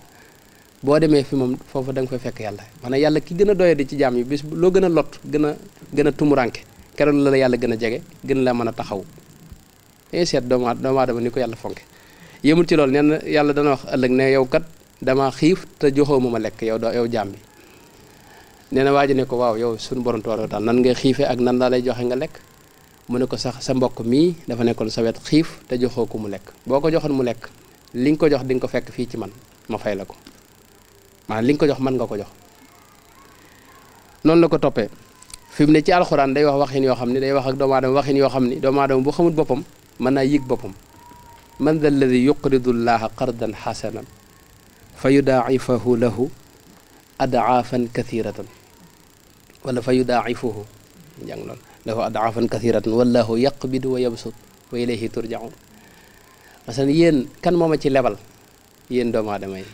boo demee fi moom foofu da nga fa fekk yàlla maanaam yàlla ki gën a doyadi ci jaam yi bis loo gën a lot gën a tumuranke keroog la yàlla gën a jege gën la mën a taxaw seet doomu aadama ni ko yàlla fonke yëmul ci loolu nee na yàlla dana wax ëllëg ne yow kat dama xiif te joxoo ma lekk yow jaam bi nee na waa ji ne ko waaw yow suñu borom tabaaraka wa taala nan ngay xiifee ak nan laa lay joxe nga lekk mu ne ko sax sa mbokk mii dafa nekkoon sa wet xiif te joxoo ko mu lekk boo ko joxoon mu lekk li nga ko jox di nga ko fekk fii ci man ma fay la ko maanaam li nga ko jox mën nga ko jox noonu la ko toppee fi mu ne ci alxuraan day wax waxin yoo xam ne day wax ak doomu aadama waxin yoo xam ni doomu aadama bu xamul boppam mën naa yëg boppam man dha alladi yuqridu llaha qardan xasanan fa yudaa'ifahu lahu adaafan kathiratan wala fa yudaa'ifuhu jàng lool lahu adaafan kathiratan wallahu yaqbidu wa yabsut wa ilayhi turjaun masalan yéen kan mooma ci lebal yéen doomu aadama yi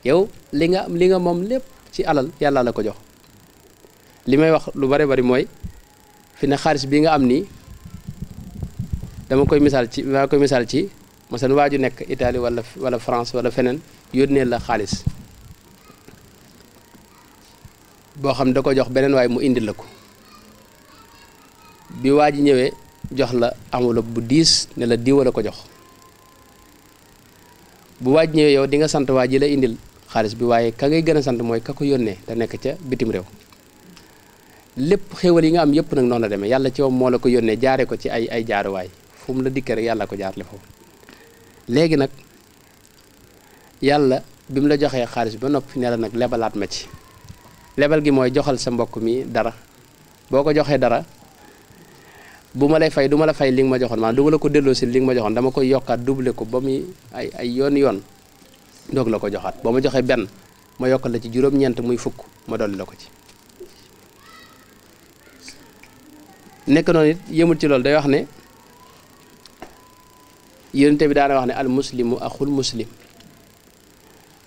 yow li nga moom lépp ci alal yàlla la ko jox li may wax lu bari bari mooy fi ne xaalis bi nga am nii maa koy misaal ci masalan waa ju nekk Italie wala France wala feneen yónnee la xaalis boo xam da ko jox beneen waaye mu indil la ko bi waa ji ñëwee jox la enveloppe bu diis ne la diwa la ko jox bu waa ji ñëwee yow di nga sant waa ji la indil xaalis bi waaye ka ngay gën a sant mooy ka ko yónnee te nekk ca bitim réew lépp xéwal yi nga am yëpp nag noonu la demee yàlla ci moom moo la ko yónnee jaare ko ci ay jaaruwaay fu mu la dikkee rek yàlla ko jaarale foofu léegi nag yàlla bi mu la joxee xaalis ba noppi ne la nag lebalaat ma ci lebal gi mooy joxal sa mbokk mi dara boo ko joxee dara bu ma lay fay du ma la fay li nga ma joxoon maanaam du ma la ko delloo si li nga ma joxoon dama koy yokkaat doublé ko ba muy ay yoon doog la ko joxaat boo ma joxee benn ma yokkal la ci juróom-ñeent muy fukk ma dolli la ko ci nekk noonu it yëmul ci loolu day wax ne yonente bi daana wax ne al muslimu axul muslim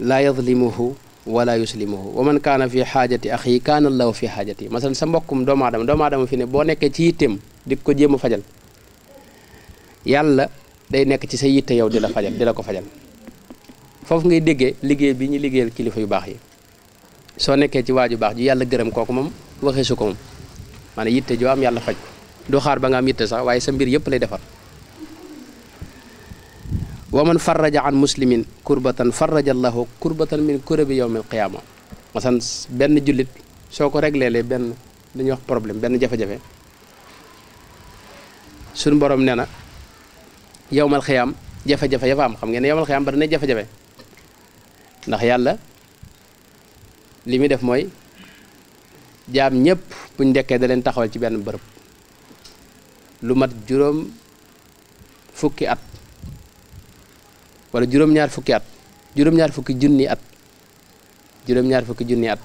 laa yadlimuhu wala yuslimuhu wa man kaana fi xaajati axi kaana allahu fi xaajati masalan sa mbokkum doomu aadama fi ne boo nekkee ci yitteem di ko jéem a fajal yàlla day nekk ci sa yitte yow di la ko fajal foofu ngay déggee liggéey bi ñu liggéeyal kilifa yu baax yi soo nekkee ci waaju baax ji yàlla gërëm kooku moom waxee su ko moom maanaam yitte joo am yàlla faj ko du xaar ba nga am yitte sax waaye sa mbir yëpp lay defar wa man farraja an muslimin kurbatan farraja allahu kurbatan min kurabi yawm al qiyama masan benn jullit soo ko réglélee benn li ñuy wax problème benn jafe-jafe suñu borom nee na yawmal xiyaam jafe-jafe ya fa am xam ngeen ne yawmal xiyaam bari na jafe-jafe ndax yàlla li muy def mooy jaam ñëpp buñ dekkee da leen taxawal ci benn bërëb lu mat juróom fukki at wala juróom-ñaar fukki at juróom-ñaar fukki junni at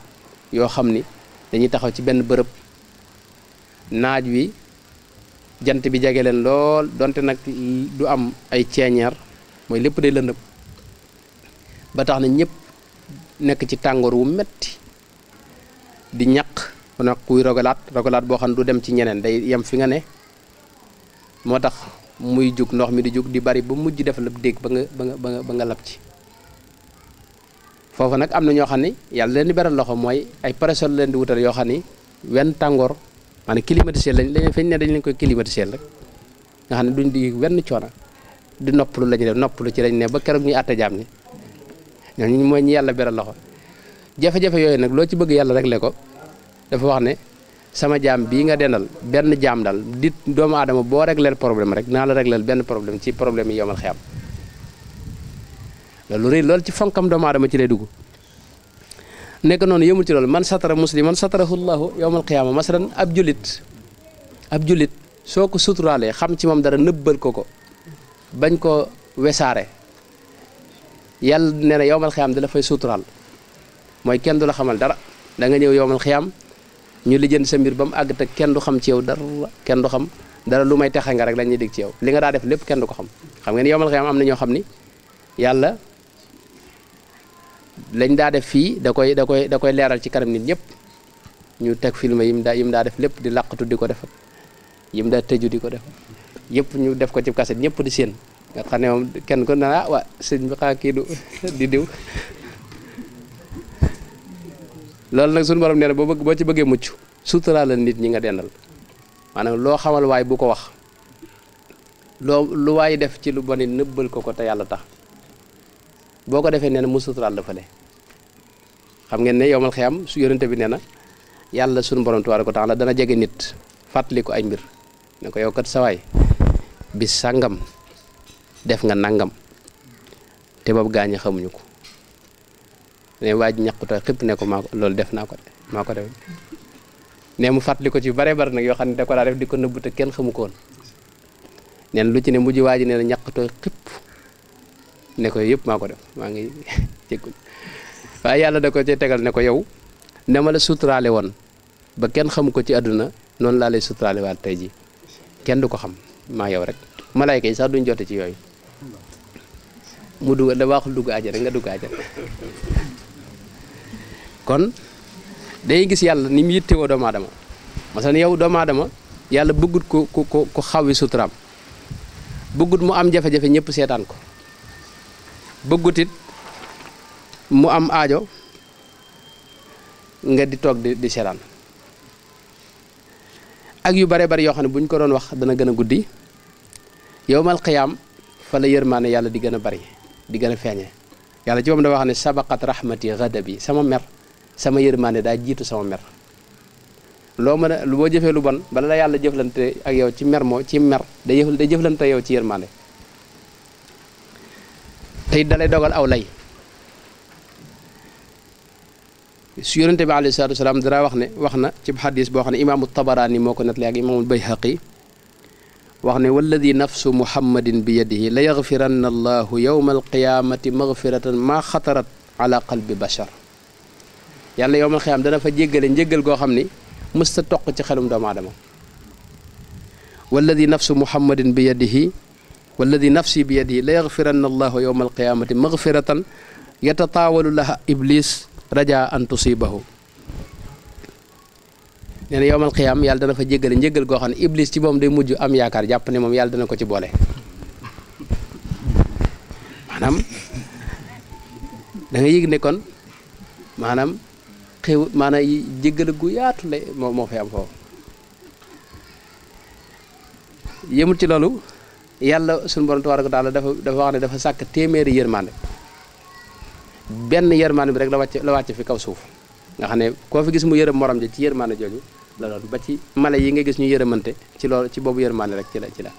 yoo xam ni dañuy taxaw ci benn bërëb naaj wi jant bi jege leen lool donte nag du am ay ceeñeer mooy lépp day lëndëm ba tax na ñëpp nekk ci tàngoor wu metti di ñaq nag kuy rogalaat boo xam ne du dem ci ñeneen day yem fi nga ne moo tax muy jug ndox mi di jug di bari ba mujj def la dégg ba nga lab ci foofu nag am na ñoo xam ne yàlla leen di beral loxo mooy ay parasol leen di wutal yoo xam ni wenn tàngoor maanaam climatisé lañ fañ ne dañ leen koy climatisé rek nga xam ne duñ di wenn coono di noppalu la ñuy def noppalu ci lañ ne ba keroog ñuy àtte jaam ni ñooñu mooy ñi yàlla beral loxo jafe-jafe yooyu nag loo ci bëgg yàlla réglé ko dafa wax ne sama jaam bii nga dendal benn jaam dal di doomu aadama boo régleel problème rek naa la régleel benn problème ci problème yi yomal xiyam loolu rëy loolu ci fonkam doomu aadama ci lay dugg nekk noonu yëmul ci loolu man satara musliman satarahu llahu yawmal qiyaama masalan ab jullit soo ko suturaalee xam ci moom dara nëbbal ko bañ ko wesaare yàlla nee na yawmal qiyaam da la fay suturaal mooy kenn du la xamal dara da nga ñëw yawmal qiyaam ñu lijjanti sa mbir ba mu àgg te kenn du xam ci yow dara kenn du xam dara lu may texe nga rek lañ ñuy dégg ci yow li nga daa def lépp kenn du ko xam xam ngeen yawmal qiyaam am na ñoo xam ni yàlla lañ daa def fii da koy leeral ci kanam nit ñëpp ñu teg film yim daa def lépp di làqatu di ko def yim daa tëju di ko def yëpp ñu def ko ci kaset ñëpp di séen nga xam ne moom kenn ko na waa sëñ bi xaa kii du di diw loolu nag suñu borom nee na boo ci bëggee mucc suturaalal nit ñi nga dendal maanaam loo xamal waay bu ko wax lu waay def ci lu bon it nëbbal ko te yàlla tax boo ko defee nee na mu suturaal dafa le xam ngeen ne yowmal xiyam su yonente bi nee na yàlla suñu borom tabaaraka wa taala dana jege nit fàttali ko ay mbir ne ko yow kat sawaay bis sàngam def nga nangam te boobu gaañi xamuñu ko ne waa ji ñaqutoo xëpp ne ko loolu def naa ko def ne mu fàttali ko ci bare bare nag yoo xam ne da ko daa def di ko nëbbu te kenn xamu ko woon neen lu ci ne mujj waa ji nee na ñaqutoo xëpp ne ko yëpp maa ko def maa ngi jéggul waaye yàlla da ko ci tegal ne ko yow ne ma la suturaale woon ba kenn xamu ko ci àdduna noonu laa lay suturaale waat tey ji kenn du ko xam maa yow rek malayka yi sax duñ jote ci yooyu mu dugg da waxul dugg àjjana nga dugg àjjana kon day gis yàlla ni mu yittewoo doomu aadama masalan yow doomu aadama yàlla bëggut ko xawwi suturaam bëggut mu am jafe-jafe ñëpp seetaan ko bëggut it mu am aajo nga di toog di seetaan ak yu bare bari yoo xam ne bu ñu ko doon wax dana gën a guddi yowmal qiyaam fa la yërmaane yàlla di gën a bari di gën a feeñe yàlla ci moom da wax ne sabaqat rahmati ghadabi sama mer sama yërmaane daa jiitu sama mer loo mën a boo jëfee lu bon bala la yàlla jëflante ak yow ci mer ci mer day jëflante yow ci yërmaane tey dalay dogal aw lay su yonente bi alayhi salaatu wasalaam dara wax na ci xadis boo xam ne imaamu tabaraani moo ko nettali ak imaamul bayhaqi wax ne walladi nafsu muhammadin bi yadihi la yaxfiranna allahu yowma alqiyamati magfiratan ma xatarat ala qalbi bashar yàlla yowmal qiyaam dana fa jéggale njéggal goo xam ni mësta toq ci xelum doomu aadama walladi nafsu muhammadin bi yadihi walladi nafsi bi yadihi la yaxfiranna allahu yowma alqiyamati magfiratan yatataawalu laha iblis raja an tusibahu nee na yowmal qiyaam yàlla dana fa jéggale njéggal goo xam ne iblis ci moom day mujj am yaakaar jàpp ne moom yàlla dana ko ci boole maanaam da nga yëg ne kon maanaam jéggale gu yaatu la moo fay am foofu yëmul ci loolu yàlla suñu borom tabaaraka wa taala dafa wax ne dafa sàkk téeméeri yërmande benn yërmande bi rek la wàcc fi kaw suuf nga xam ne koo fi gis mu yërëm morom ji ci yërmande jooju la doon ba ci mala yi nga gis ñu yërëmante ci loolu ci boobu yërmande rek ci la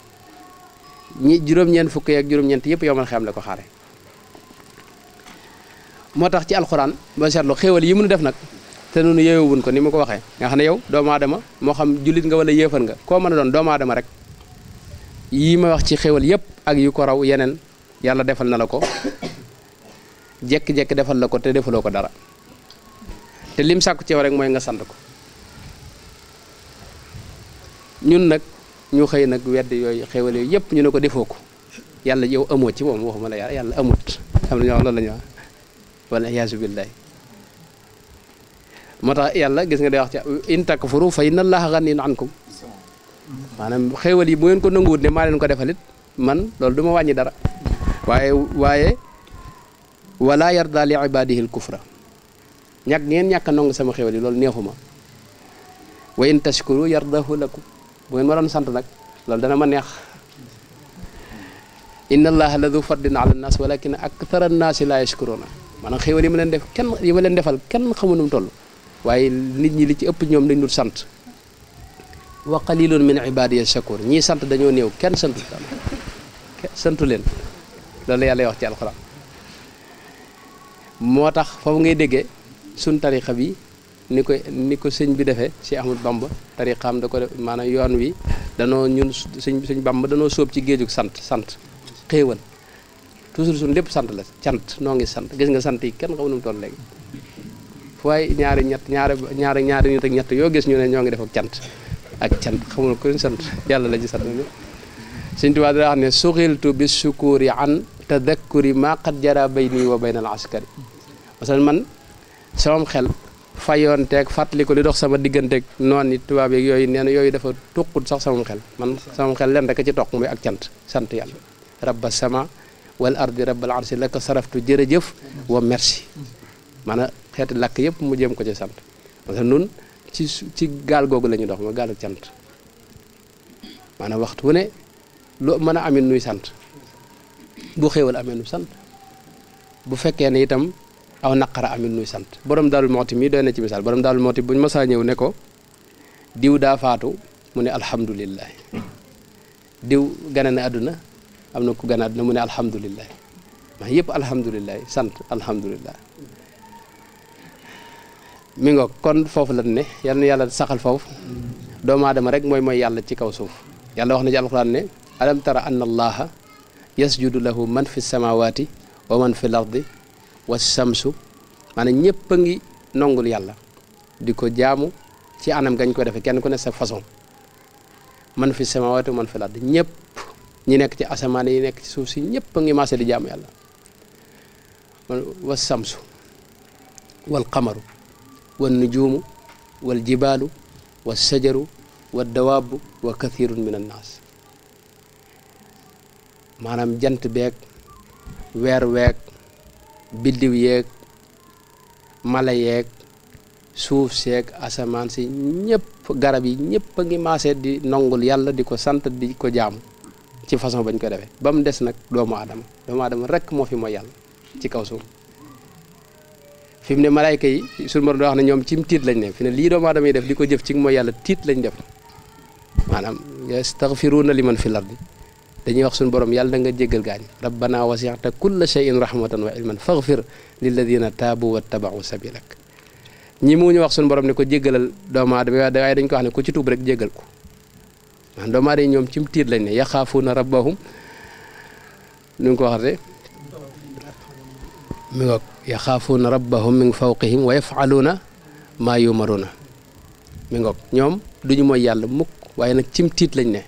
ñi juróom-ñeent fukk ak juróom-ñeent yëpp yow man xam la ko xaare moo tax ci alxuraan ba seetlu xéewal yi mënu def nag te noonu yeewuwun ko ni ma ko waxee nga xam ne yow doomu aadama moo xam jullit nga wala yéefar nga koo mën a doon doomu aadama rek yii ma wax ci xéewal yëpp ak yu ko raw yeneen yàlla defal na la ko jekki-jekki defal la ko te defaloo ko dara te lim sàkku ci yow rek mooy nga sant ko ñun nag ñu xëy nag wedd yooyu xéewal yooyu yëpp ñu ne ko defoo ko yàlla yow amoo ci moom waxuma la yàlla amut am na ñoo wax loolu la ñu wax wala iyaasu billahi moo tax yàlla gis nga day wax ci in takfuru fa inna allaha ganiyyun ankum maanaam xéewal yi bu ngeen ko nanguwut ne maa leen ko defalit man loolu du ma wàññi dara waaye wala yarda li ibadihi al kufra ngeen ñàkk a nangu sama xéewal yi loolu neexuma wa in tashkuru yardahu lakum bu ngeen ma doon sant nag loolu dana ma neex inna allaha la du fadlin ala nnas walakin akthara annaasi la yashkuruna maanaam xéewal yi ma leen defal kenn xamu nu mu toll waaye nit ñi li ci ëpp ñoom dañ dul sant wa qalilun min ibadiya shakur ñii sant dañoo néew kenn santu leen loolu yàlla wax ci alxuraan moo tax foofu ngay déggee suñ tarixa bi ni ko sëñ bi defee si Ahmadu Bamba tariqaam da ko def maanaam yoon wi danoo ñun sëñ Bamba danoo sóob ci géejug sant xéewal toujours suñ lépp sant la cant noo ngi sant gis nga sant yi kenn xamu nu mu toll léegi fu waay ñaari nit ak ñett yoo gis ñu ne ñoo ngi def ak cant xamul ko sant yàlla la ci sant Sëñ Tuubaa daa wax ne suxiltu bi sukuri an tadakkuri ma qad jara bayni wa bayna al askari parce que man sama xel fayoonteeg fàttali ko li dox sama digganteeg noon yi tubaab yeeg yooyu nee na yooyu dafa tuqut sax sama xel man sama xel leen rek ci toq muy ak cant sant yàlla rabba sama wal ardi rabbal arsi laka saraftu jërëjëf wa merci maanaam xeeti làkk yëpp mu jëm ko ci sant parce que nun ci gaal googu la ñu dox ma gaalu cant maanaam waxtu wu ne lu mën a amin nuy sant bu xéewal amee nu sant bu fekkee ne itam aw naqara amin nuy sant borom Daaru Muxti mii doy na ci misaal borom Daaru Muxti buñ masaa ñëw ne ko diw daa faatu mu ne alhamdulilah diw gane na àdduna am na ku gane àdduna mu ne alhamdulilah maa yëpp alhamdulilah sant alhamdulilah mi ngo kon foofu la ne yal na yàlla saxal foofu doomu aadama rek mooy yàlla ci kaw suuf yàlla wax na ci alxuraan ne alam tara anna allaha yasjudu lahu man fi samawati wa man fi l ardi wa samsu maanaam ñëpp a ngi nongul yàlla di ko jaamu ci anam gañ ko defee kenn ku ne sa façon man fi samaawaati man fi ard ñëpp ñi nekk ci asamaan yi nekk ci suuf si ñëpp a ngi maase di jaamu yàlla wa samsu wal qamaru wal nujuumu wal jibaalu wa sajaru wa dawaabu wa kathirun min annaas maanaam jant beeg weer weeg biddiw yeeg mala yeeg suuf seeg asamaan si ñëpp garab yi ñëpp a ngi maase di nongul yàlla di ko sant di ko jaamu ci façon bañ ko defee ba mu des nag doomu aadama rek moo fi mooy yàlla ci kaw suuf fi mu ne malaayka yi suñu borom da wax ne ñoom cim tiit lañ ne fi ne lii doomu aadama yi def di ko jëf ci mooy yàlla tiit lañ def maanaam yastaghfiruuna liman fil ardi dañuy wax suñu borom yàlla da nga jéggal gaañ rabbana wasi'ta kulla shay'in rahmatan wa ilman faghfir lilladina taabu wattaba'u sabilak ñi mu ñu wax suñu borom ne ko jéggalal doomu aadama waaye dañ ko wax ne ku ci tuub rek jéggal ko maanaam doomu aadama yi ñoom cim tiit lañ ne yaxaafuuna rabbahum nu ko waxate mi ngoog yaxaafuuna rabbahum min fawqihim wa yaf'aluuna maa yumaruuna mi ngoog ñoom duñu mooy yàlla mukk waaye nag cim tiit lañ ne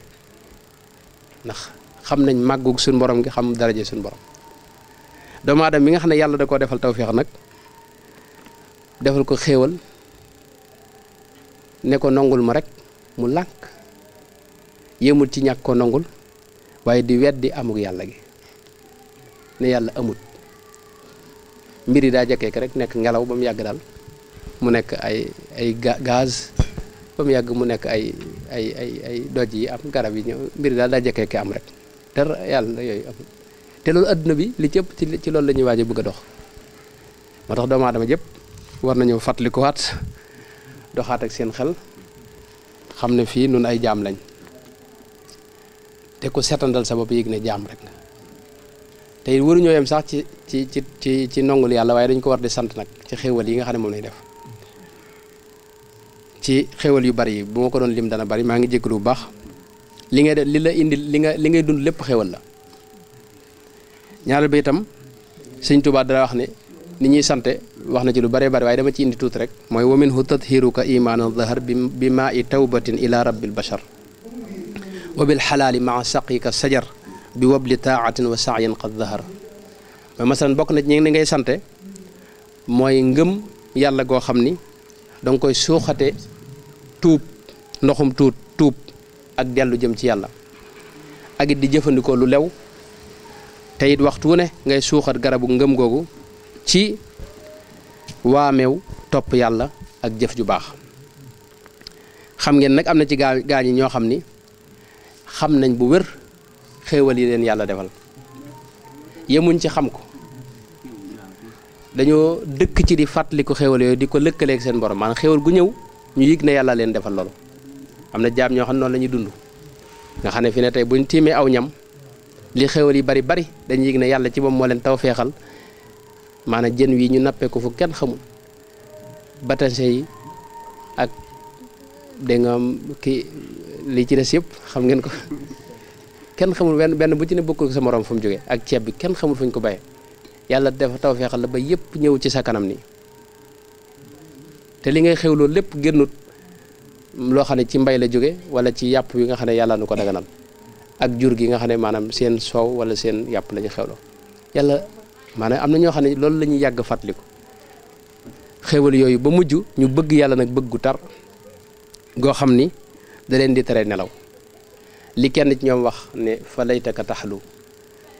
ndax xam nañ màggug suñu borom gi xam daraje suñu borom doomu aadama mi nga xam ne yàlla da koo defal tawfeex nag defal ko xéewal ne ko nongul ma rek mu lànk yéemul ci ñàkk ko nongul waaye di weddi amug yàlla gi ne yàlla amut mbir yi daa jekkee rek nekk ngelaw ba mu yàgg daal mu nekk ay gaz ba mu yàgg mu nekk ay doj yi am garab yi ñëw mbir yi daal daa jekkee am rek te yàlla yooyu amut te loolu adduna bi li ci ëpp ci loolu la ñuy waaj a bëgg a dox moo tax doomu aadama jëpp war nañu fàttalikuwaat doxaat ak seen xel xam ne fii nun ay jaam lañ te ku setandal sa bopp yëg ne jaam rek nga te it waruñoo yem sax ci nongul yàlla waaye dañ ko war di sant nag ci xéewal yi nga xam ne moom lañ def ci xéewal yu bari yi bu ma ko doon lim dana bari maa ngi jégalu bu baax li ngay def li la indi li ngay dund lépp xéewal la ñaareel ba itam sëñ Tuubaa dara wax ne ni ñuy sante wax na ci lu bëree bëri waaye dama ci indi tuuti rek mooy wa minhu tathiruka imaanan zahar bi maa i tawbatin ila rabbil bashar wa bil xalaali maa saqika sajar bi wabli taatin wa saayin qad zahar mooy masalan bokk na ci ñi ngay sante mooy ngëm yàlla goo xam ni danga koy suuxate tuub ndoxum tuub ak dellu jëm ci yàlla ak it di jëfandikoo lu lew te it waxtu wu ne ngay suuxat garabu ngëm googu ci waameew topp yàlla ak jëf ju baax xam ngeen nag am na ci gaa ñi ñoo xam ni xam nañ bu wér xéewal yi leen yàlla defal yemuñ ci xam ko dañoo dëkk ci di fàttaliku xéewal yooyu di ko lëkkaleeg seen borom maanaam xéewal gu ñëw ñu yëg ne yàlla leen defal loolu am na jaam ñoo xam ne noonu la ñuy dund nga xam ne fi ne tey buñ tiimee aw ñam li xéewal yi bari dañuy yëg ne yàlla ci moom moo leen taw feexal maanaam jën wi ñu nappee ko fu kenn xamul batañse yi ak dégg nga kii li ci des yëpp xam ngeen ko kenn xamul benn bu ci ne bokkul sa morom fu mu jógee ak ceeb bi kenn xamul fu ñu ko bayee yàlla dafa taw feexal la ba yëpp ñëw ci sa kanam nii te li ngay xew loolu lépp génnut loo xam ne ci mbay la jóge wala ci yàpp yi nga xam ne yàlla nu ko daganal ak jur gi nga xam ne maanaam seen soow wala seen yàpp la ñu xewloo yàlla maanaam am na ñoo xam ne loolu la ñuy yàgg fàttaliku xéwal yooyu ba mujj ñu bëgg yàlla nag bëggu tar goo xam ni da leen di tere nelaw li kenn ci ñoom wax ne fa laytaka taxlu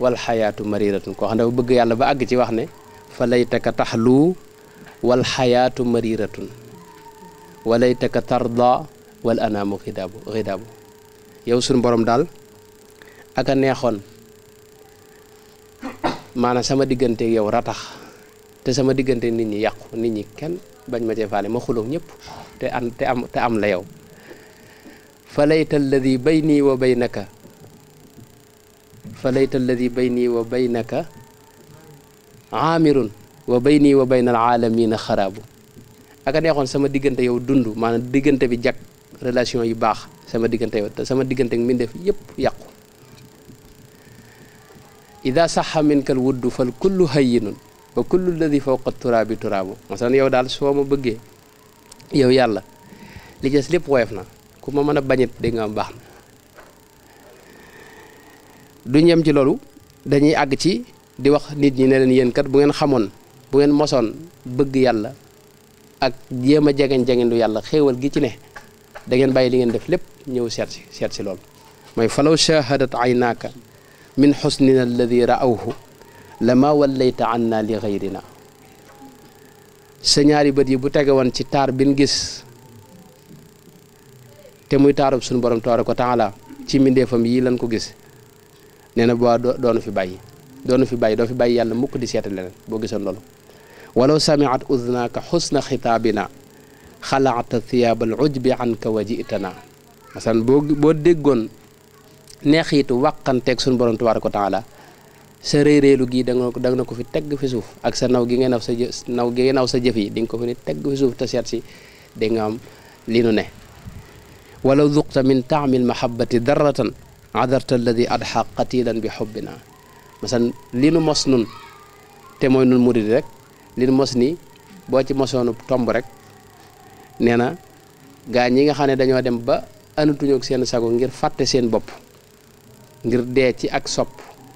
wal xayaatu mariratun koo xam ne dafa bëgg yàlla ba àgg ci wax ne fa laytaka taxlu wal xayaatu mariratun wa laytaka tarda wal anaamu xidaabu yow suñu borom daal aka neexoon maanaam sama diggante yow ratax te sama diggante nit ñi yàqu nit ñi kenn bañ ma cee faale ma xuloo ñëpp te am la yow fa layta alladi bayni wa baynaka fa layta alladi bayni wa baynaka aamirun wa bayni wa bayna alaalamina xaraabu aka neexoon sama diggante yow dund maanaam diggante bi jag relation yu baax sama diggante yow te sama diggante ak mbindeef yëpp yàqu ida saxa minka al wuddu fal kullu hayyinun wa kullu alladi fawqa turaabi turaabu masalan yow daal soo ma bëggee yow yàlla li des lépp woyof na ku ma mën a bañit dégg nga am baax na. duñ yem ci loolu dañuy àgg ci di wax nit ñi ne leen yéen kat bu ngeen xamoon bu ngeen mosoon bëgg yàlla ak jéem a jegeñ lu yàlla xéewal gi ci ne da ngeen bàyyi li ngeen def lépp ñëw seet si loolu mooy falaw shahadat aynaaka min xusnina alladi raawhu lama wallayta anna li gayrina sa ñaari bët yi bu tege woon ci taar bin gis te muy taarub suñu borom tabaaraka wa taala ci mbindeefam yii lan ko gis nee na boo doonu fi bàyyi doo fi bàyyi yàlla mukk di seeta leneen boo gisoon loolu walaw samiat udnaaka xusna xitaabina xalaata thiyaabal ujbi anka wa jitana masalan boo déggoon neexiitu wàqanteeg suñu borom tabaaraka wa taala sa réeréelu gii da nga na ko fi tegg fi suuf ak sa naw gi nga naw sa jëf yi di nga ko fi ne tegg fi suuf te seet si da nga am li nu ne walaw duqta min taamil mahabbati darratan adarta alladi adxa qatilan bi xubbina masalan li nu mos nun te mooy nun murid rek li nu mos nii boo ci mosoonu tomb rek nee na gaa ñi nga xam ne dañoo dem ba anatuñu ak seen sago ngir fàtte seen bopp ngir dee ci ak sopp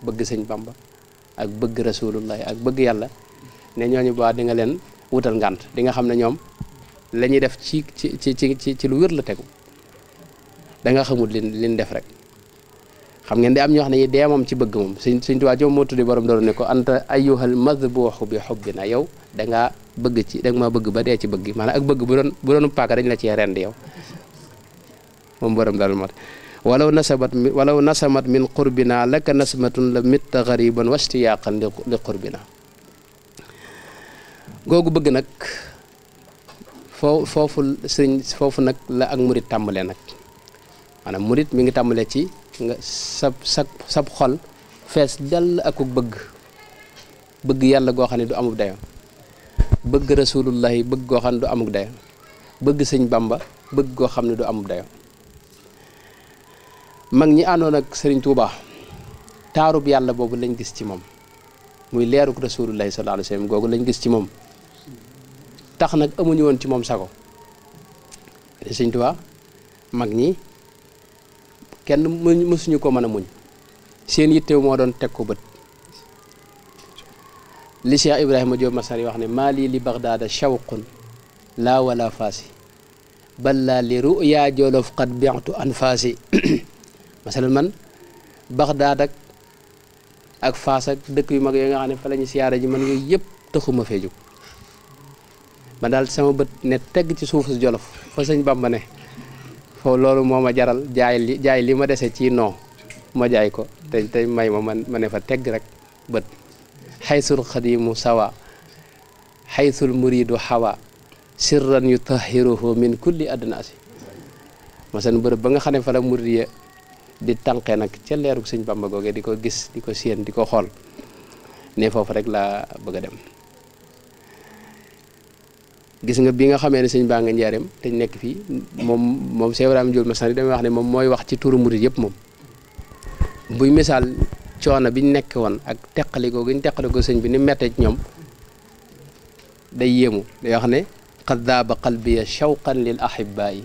bëgg sëñ Bamba ak bëgg rasulullahi ak bëgg yàlla ne ñooñu baax di nga leen wutal ngànt di nga xam ne ñoom la ñuy def ci lu wér la tegu da nga xamul liñ def rek xam ngeen di am ñoo xam ne dee moom ci bëgg moom Sëñ Tuubaa ci moom moo tuddi borom doon ne ko anta ayyuhal madbuuxu bi xubbina yow da ngaa bëgg ci da nga maa bëgg ba dee ci bëgg maanaam ak bëgg bu doon paaka dañ la cee rend yow moom borom daal mat walaw nasamat min qurbina laka nasmatun la mitta gariban wastiyaaqan li qurbina googu bëgg nag foofu nag la ak murit tàmbalee nag maanaam murit mi ngi tàmbalee ci nga sab xol fees dell ak bëgg yàlla goo xam ne du amuk dayo bëgg rasulullahi bëgg goo xam ne du amuk dayo bëgg sëñ Bamba bëgg goo xam ne du amuk dayo mag ñi àndoon ak sëriñ Tuubaa taarub yàlla boobu lañ gis ci moom muy leeruk rasulullahi sallallahu alayhi wasallam googu lañ gis ci moom tax nag amuñu woon ci moom sago sëriñ Tuubaa mag ñi kenn mësuñu ko mën a muñ seen yittew moo doon teg ko bët li Cheikh Ibrahima Diop Masari wax ne maali li Bagdaada shawqun laa wala faasi bal laa li ruya jolof qad bi'tu anfaasi masalan man Bagdaad ak Faas ak dëkk yu mag yooyu nga xam ne fa la ñu siyaare ji man yooyu yëpp taxuma fee jóg man daal sama bët ne tegg ci suufu Jolof fa sëñ Bamba ne foofu loolu moo ma jaral jaay li ma dese ci non ma jaay ko te may ma ne fa tegg rek bët xaysul xadimu sawa xaysul muridu xawa sirran yutahiruhu min kulli adnaasi masalan bërëb ba nga xam ne fa la murid ya di tànqee nag ca leerug sëñ Bamba googee di ko gis di ko séen di ko xool ne foofu rek laa bëgg a dem gis nga bi nga xamee ne sëñ baa nga njaareem te nekk fii moom Cheikh Ibrahima Diop Masari damay wax ne moom mooy wax ci turu murid yëpp moom buy misaal coono biñ nekk woon ak teqalikoo gi ñu teqalikoo sëñ bi ni mettee ci ñoom day yéemu day wax ne qad daaba qalbiya shawqan lil ahibaayi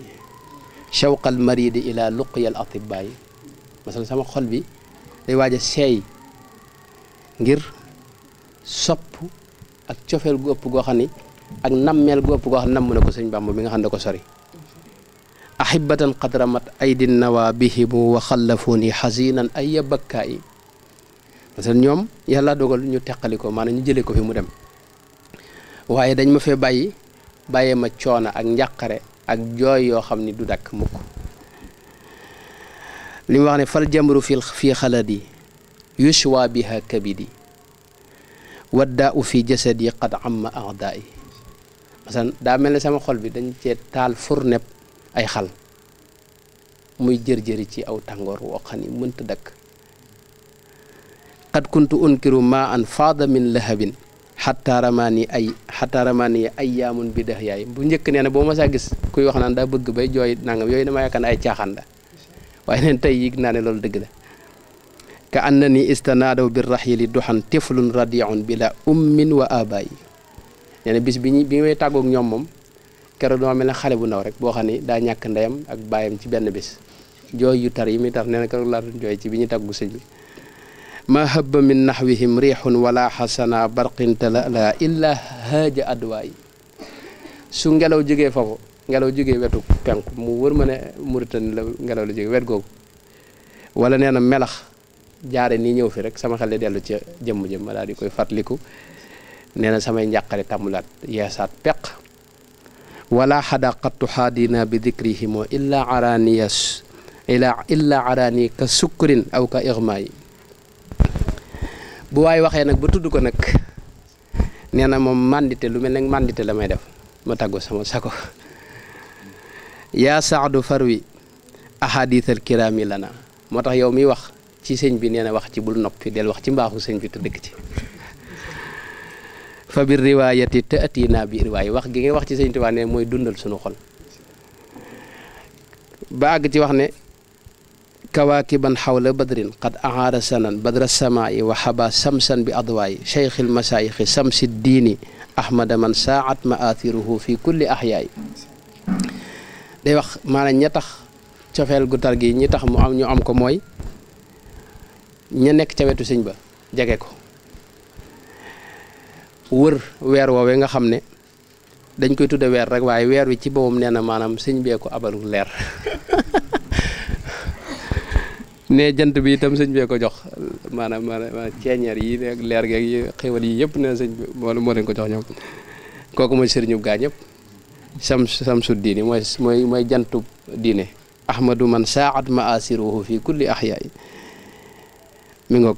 shawqal maridi ila luqyal atibaayi masal sama xol bi day waaj a seey ngir sopp ak cofeel gu ëpp goo xam ni ak nammeel gu ëpp goo xam ne namm na ko sëñ Bàmba mi nga xam ne da ko sori ahibatan qad ramat aydin nawa bihimu wa xallafuni xasinan ay bakkaa yi parce que ñoom yàlla dogal ñu teqali ko maanaam ñu jëlee ko fi mu dem waaye dañ ma fee bàyyee ma coona ak njàqare ak jooy yoo xam ni du dakk mukk li mu wax ne fal jamru fii xaladi yushwa biha kabidi waddaa u fi jasadi qad amma a'daa yi masalan daa mel ne sama xol bi dañ cee taal furneb ay xal muy jër-jëri ci aw tàngoor woo xam ni mënta dakk qad kuntu unkiru ma an faada min lahabin xataa ramaani ayyaamun bi dex yaay bu njëkk nee na boo ma saa gis kuy wax naan daa bëgg bay jooy nangam yooyu dama yaakaar ne ay caaxaan la waaye neen tey yëg naa ne loolu dëgg la ka annani istanaadaw bi raxyili duxan tiflun radiun bila ummin wa abaayi nee na bis bi may tàggoog ñoom moom keroog dama mel ne xale bu ndaw rek boo xam ni daa ñàkk ndeyam ak baayam ci benn bis jooy yu tar yi muy tar nee na keroog laa doon jooy ci bi ñu tàggu sëñ bi ma habba min nahwihim riixun wala xasana barqin tala la illa haaja adwaa yi su ngelaw jógee foofu ngelaw jógee wetu penku mu wër ma ne Mauritanie la ngelaw la jógee wet googu wala nee na melax jaare nii ñëw fi rek sama xel di dellu ca jëmm ma daal di koy fàttaliku nee na samay njàqare tàmmulaat yeesaat peq wala xadaqattu xaadina bi dicrihimo illa arani ka sukkurin aw ka irma yi bu waay waxee nag ba tudd ko nag nee na moom mandité lu mel ne mandité la may def ma tàggu sama sako yaa saadu farwi ahadithal kirami lana moo tax yow miy wax ci sëñ bi nee na wax ci bul noppi del wax ci mbaaxu sëñ bi te dëkk ci fa bir riwaayati te atina bi riwaay wax gi ngay wax ci sëñ Tuubaa ne mooy dundal suñu xol ba àgg ci wax ne kawaakiban xawla badrin qad ahaara sanan badra samaai wa xaba samsan bi adwaay cheikhil masaayixi samsi diini ahmada man saat maathiruhu fi kulli ahyaay day wax maanaam ña tax cofeel gu tar gi ñi tax mu am ñu am ko mooy ña nekk ca wetu sëñ ba jege ko wër weer woowee nga xam ne dañ koy tudde weer rek waaye weer wi ci boppam nee na maanaam sëñ bee ko abalu leer ne jant bi itam sëñ bee ko jox maanaam ceeñeer yi ak leer geeg yi xéwal yi yëpp ne sëñ bi moo leen ko jox ñoom kooku mooy sëriñu gaa ñëpp samsu diini mooy jantub diine ahmadu man saat maasiruhu fi kulli ahyaay mi ngoog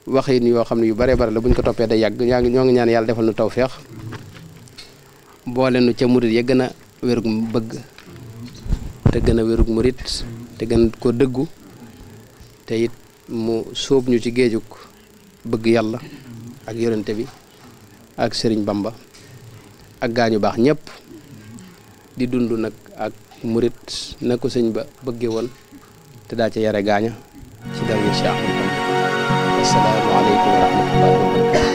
waxin yoo xam ne yu bare bare la buñ ko toppee day yàgg ñoo ngi ñaan yàlla defal nu tawféex boole nu ca murit ya gën a wérug bëgg te gën a wérug murit te gën ko dëggu te it mu sóob ñu ci géejug bëgg yàlla ak yonente bi ak sëriñ Bamba ak gaañu baax ñëpp di dund nag ak murit na ko sëñ ba bëggee woon te daa ca yare gaaña ci dal Cheikh Ahmadou Bamba. Assalaamu aleykum wa rahmatullahi wa barakatuh.